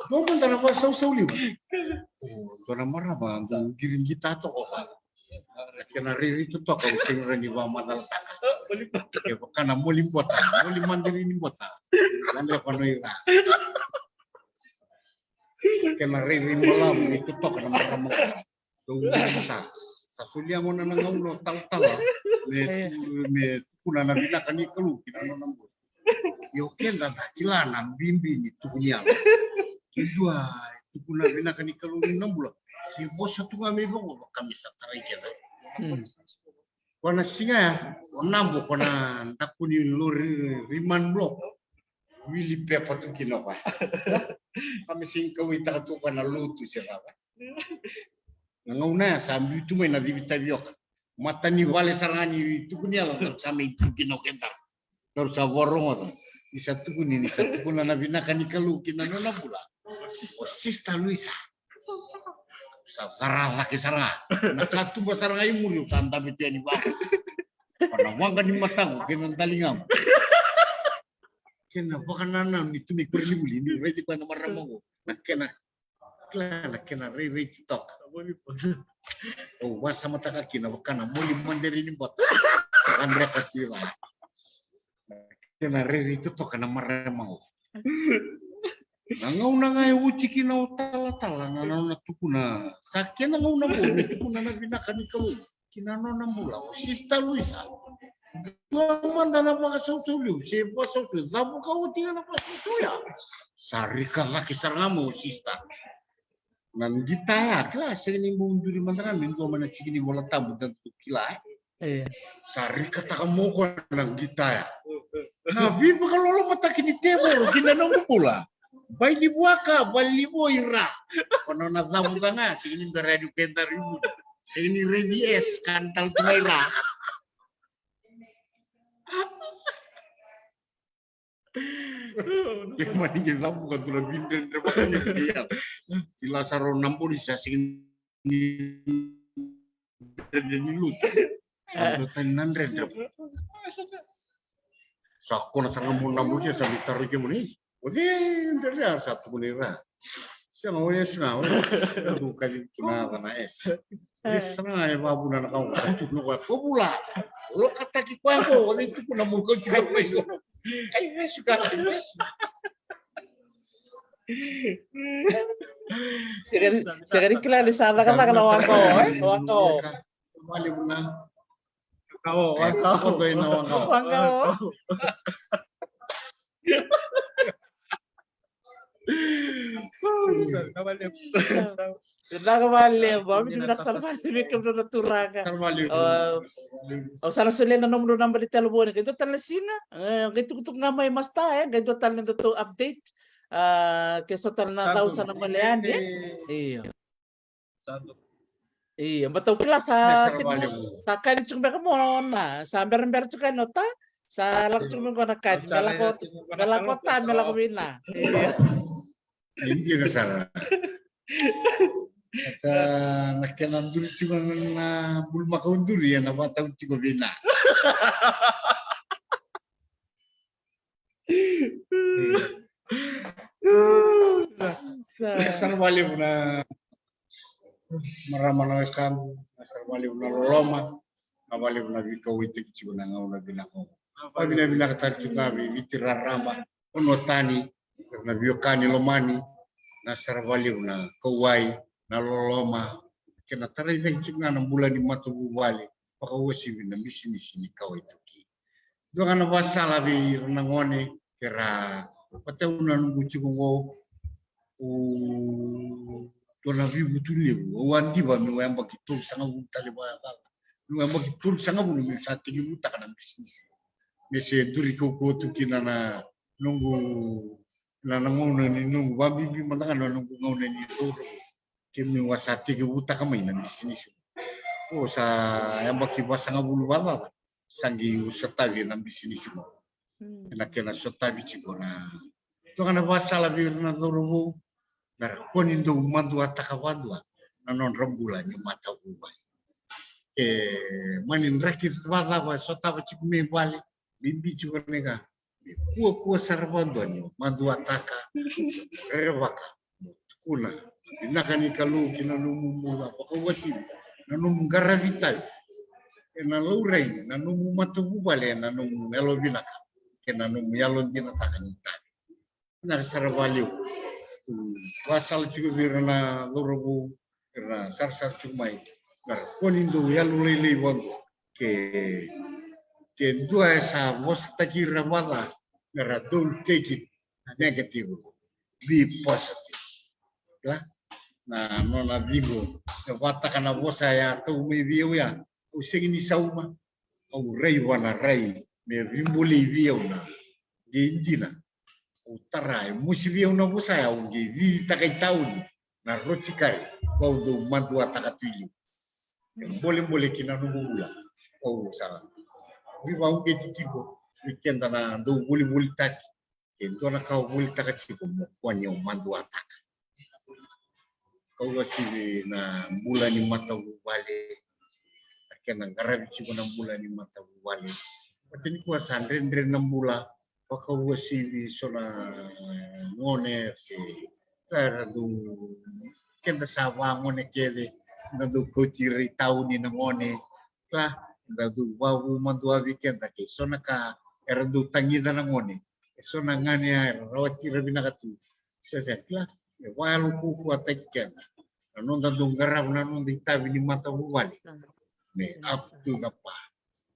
Dou mada na vasausau liu. O dua na marama dau qiriqita toka. Na kena rairai totoka au sega ni vakamacalataka. E vaka na moli bota, moli madiri ni bota. Gadreva no ira. Sa kena rairai balavu ni totoka na marama. Dou mada. Sa solia gona na gauna o talatala me me tukuna na vinaka ni Kalou ki na nona bula. Io keda da kila na bibi ni tukuni yalo. Ke dua e tukuna vinaka ni Kalou ni na bula se vosa tu ga me ivako vaka me sa tarai keda. Ko na siga ya o Nabo ko na dakuni lori riman block. Wili pepa tu kina o koya. Ka me sega kauaitaka tu o koya na lotu se cava. Na gauna ya sa biu tu mai na civi tavioka. Mata ni vale sara ga ni tukuni yalo daru sa mai tu kina o keda. Daru sa vakarogoca ni sa tukuni ni sa tukuna na vinaka ni Kalou ki na nona bula. O Sista Luisa. Sa cara cake sara ga na katuba sara ga i muri au sa dabe tu yani vaqo. Ko na waqa ni mataqu kei na daligamu. Kena vakanananu ni tu mai koronivuli ni raici koya na marama qo na kena kila na kena rairai totoka. Au vasamataka kina vaka na moli madiri ni bota. Gadreva tira. Kena rairai totoka na marama qo. Na gauna ga e oti kina o talatala na nona tukuna sa kena gauna qo me tukuna na vinaka ni Kalou ki na nona bula o Sista Luisa. Dua mada na vakasausau liu se vakasausau cavuka oti ga na vakasausau ya. Sa rika cake sara ga mai o Sista. Na qita ya kila sega ni bau duri mada ga me dua mai na tiki ni Vola Tabu da tu kila e. Sa rikataka mai o koya na qita ya. Na veivakalolomataki ni tevoro ki na nomu bula. Bai ni vuaka vale ni vo i ra. Ko nona cavuka ga sega ni bera yani o keda ri vuli. Sega ni raici S ka na tale tu ga i ra. Ke mani ke cavuka tu na vidredre vaka ni ke ya. Kila sara o Nabo ni sa sega ni dredre ni lotu. Sa dua tani na dredre. Sa kona sara ga mo Nabo ke sa ni taro ke mo ni. O cei dredre ya sa tukuni ira. Sega o S ga o S. Dou kaci tu na yaca na S. S ga e vavuna na kau ka tukuna koya ko vula. Lokataki koya ko o cei tukuna mo kauti na mai. Kai vesu ka kai vesu. Sega ni kila ni sa cakacaka na waka o e waka o. Vale vuna. Waka o waka o. Waka o. Vinaka vakalevu, vinaka sara vakalevu vei kemudou na turaga. Au sa na solia na nomudou naba ni talevoni, qai dua tale na siga, qai tukutuku ga mai masta, e qai dua tale na datou update. Ke so tale na cau sa na gole yani. Io. Io, matau kila sa kani tiko beka mo na sa berabera tiko yani o ta sa lako tiko beka na kani me lako ta me lako vina. Io. Ni dina sara. Ata na kena duri tiko na bulumakau duri ena vatau tiko vina. Sara valevu na marama na wekamu, sara valevu na loloma. Vinaka vakalevu na veikauwaitaki tiko na gauna vinaka oqo. Vakavinavinaka tale tiko ga vei Viti raraba, Ono Tani, na veiwekani lomani, na sara vakalevu na kauwai, na loloma, kei na tarai cake tiko ga na bula ni matavuvale, vakauasivi na bisinisi ni kawa iTaukei. Dua ga na vasala vei ira na gone, kei ra, vata au na noqu tiko oqo, au dua na veivutu levu. Au a diva meu yabaki tolusagavulu tale vakacaca. Meu yabaki tolusagavulu meu sa tekivutaka na bisinisi. Me se duri kaukauwa tu kina na noqu, na, na gauna ni noqu vabibi mada ga na noqu gauna ni cauravou. Keimami a sa tekivutaka mai na bisinisi. Au sa yabaki vasagavulu vakacaca sa qai au sotavi na bisinisi qo. Mm. Ena kena sotavi tiko na, toka na vasala vei ira na cauravou, me ra kua ni dau maduataka vadua na nodra bula ni matavuvale. E mani draki vacava e sotava tiko mai vale, bibi tiko na ka, me kuakua sara vadua ni maduataka, rerevaka, mo tukuna na vinaka ni Kalou ki na nomu bula, vakauasivi na nomu qaravi tavi, ena laurai na nomu matavuvale, na nomu yalovinaka kei na nomu yalodinataka ni tavi. Vinaka sara vakalevu. Au vasala tiko vei ira na cauravou, ira na sarasara tiko mai, me ra kua ni dau yalolailai vadua. Ke, ke dua e sa vosataki ira vaca, me ra don't take it negative, be positive. Ia, na nona ciqo, e vataka na vosa e a tau mai vei au ya, au sega ni sauma. Au raica na rai me veibolei vei au na qai dina. Au tara, e mosi vei au na vosa ya, au qai cicitaka i tauni na roti kari, au dau maduataka tu i liu. E bolebole ki na noqu bula. Au sa veivakauqeti tiko vei keda na dau volivolitaki. Ke dua na ka o volitaka tiko, mo kua ni o maduataka. Vakauasivi na bula ni matavuvale, na kena qaravi tiko na bula ni matavuvale. Vata nikua sa dredre na bula, vakauasivi so na gone se ka era dau, keda sa vagone kece, na dau kauti ira i tauni na gone, kila, da dau vavu maduavi keda kei so na ka era dau tagica na gone. E so na gane ya era rawati ira vinaka tu. Sese, kila, e vayalo kukuataki keda na noda dau qarava na noda itavi ni matavuvale. Me up to the par.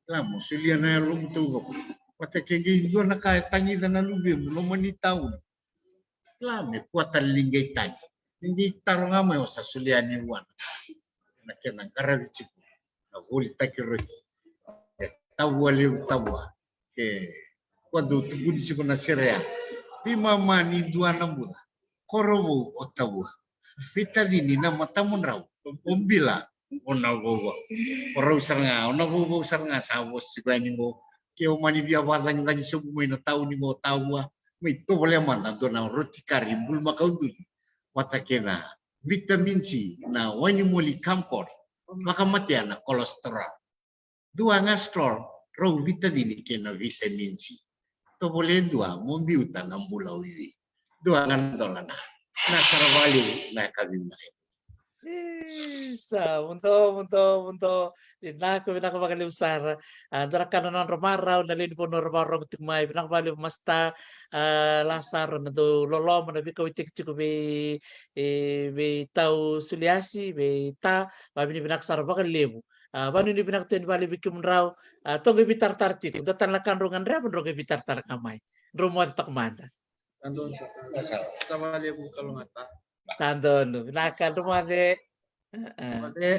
Kila, mo solia na yalomu taucoko. Vata ke qai dua na ka e tagica na luvemu loma ni tauni. Kila, me kua tale ni qai tagi. Ni qai taro ga mai, o sa solia ni vuana. Na kena qaravi tiko na volitaki roti. E tavua levu tavua. Ke kua dau tukuni tiko na sere ya. Veimama ni dua na buca, korovou o tavua. Veitacini na matamudrau, o bila, o na vauvau. O rau sara ga, o na vauvau sara ga sa vosa tiko yani qo. Ke o mani via vacagicagi sobu mai na tauni qo o tavua, mai tovolea mada dua na roti kari bulumakau duli vata kei na vitamin C, na wainimoli Camcor, vakamatea na cholesterol. Dua ga stroll, rau veitacini kei na vitamin C. Tovolea e dua mo biuta na bula wiwi. Dua ga na dola na. Na sara vakalevu na yakavi mai. Isa, muduo, muduo, muduo. Vinaka, vinaka vakalevu sara. A, dua na ka na nodra marau na lewe ni vanua ra vakarorogo tiko mai. Vinaka vakalevu Masta, a, Lasaro, na dau loloma na veikauwaitaki tiko vei, e, vei Tau Suliasi, vei Ta, vakavinavinaka sara vakalevu. A, vanuinui vinaka tu yani vakalevu vei kemudrau. A, tou qai veitaratara tiko. Dua tale na ka drau gadreva, drau qai veitaratara ga mai. Drau moce toka mada. Sa donu, sa, sa, sa vakalevu kalougata. Sa donu, vinaka, drau moce. A, a. Moce.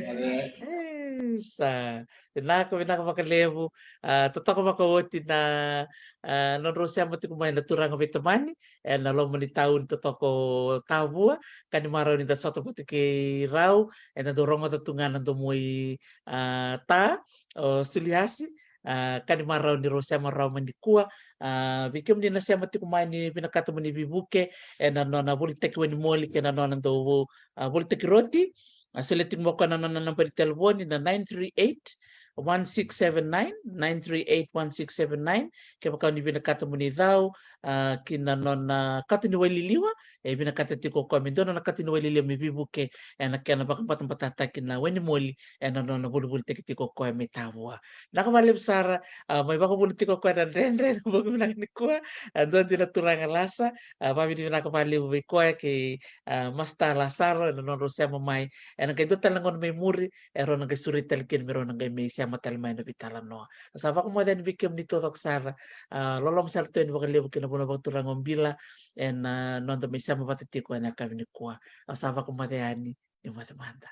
Isa. Vinaka, vinaka vakalevu. A, totoka vakaoti na, a, nodrau sema tiko mai na turaga veitamani ena loma ni tauni totoka o Tavua. Ka ni marau ni da sota vata kei rau, ena dau rogoca tu ga na domo i, a, Ta, o Suliasi. A, ka ni marau ni rau sema rawa mai nikua. A, vei kemuni na sema tiko mai, ni vinakata mo ni veivuke ena nona volitaki wainimoli kei na nona dau, a, volitaki roti. A, solia tiko mai o koya na nona naba ni telefoni na nine three eight, one six seven nine, nine three eight, one six seven nine. Kevaka o ni vinakata mo ni cau, a, ki na nona kato ni waililiwa. E vinakata tiko o koya me dua na nona kato ni waililiwa me veivuke ena kena vakabatabatataki na wainimoli ena nona volivolitaki tiko o koya me tavua. Vinaka vakalevu sara, a, mai vakavuna tiko o koya na dredre ena bogi vinaka nikua. A, dua dina turaga Lasa, a, vakavinavinaka vakalevu vei koya kei, a, Masta Lasaro ena nodrau sema mai. Ena qai dua tale na gauna mai muri, e rau na qai sureti tale kina me rau na qai mai sema tale mai na veitalanoa. Au sa vakamoce yani vei kemuni taucoko sara, a, loloma sara tu yani vakalevu ki na vanua vakaturaga o Bila ena, a, noda mai sema vata tiko ena yakavi nikua. Au sa vakamoce yani, ni moce mada.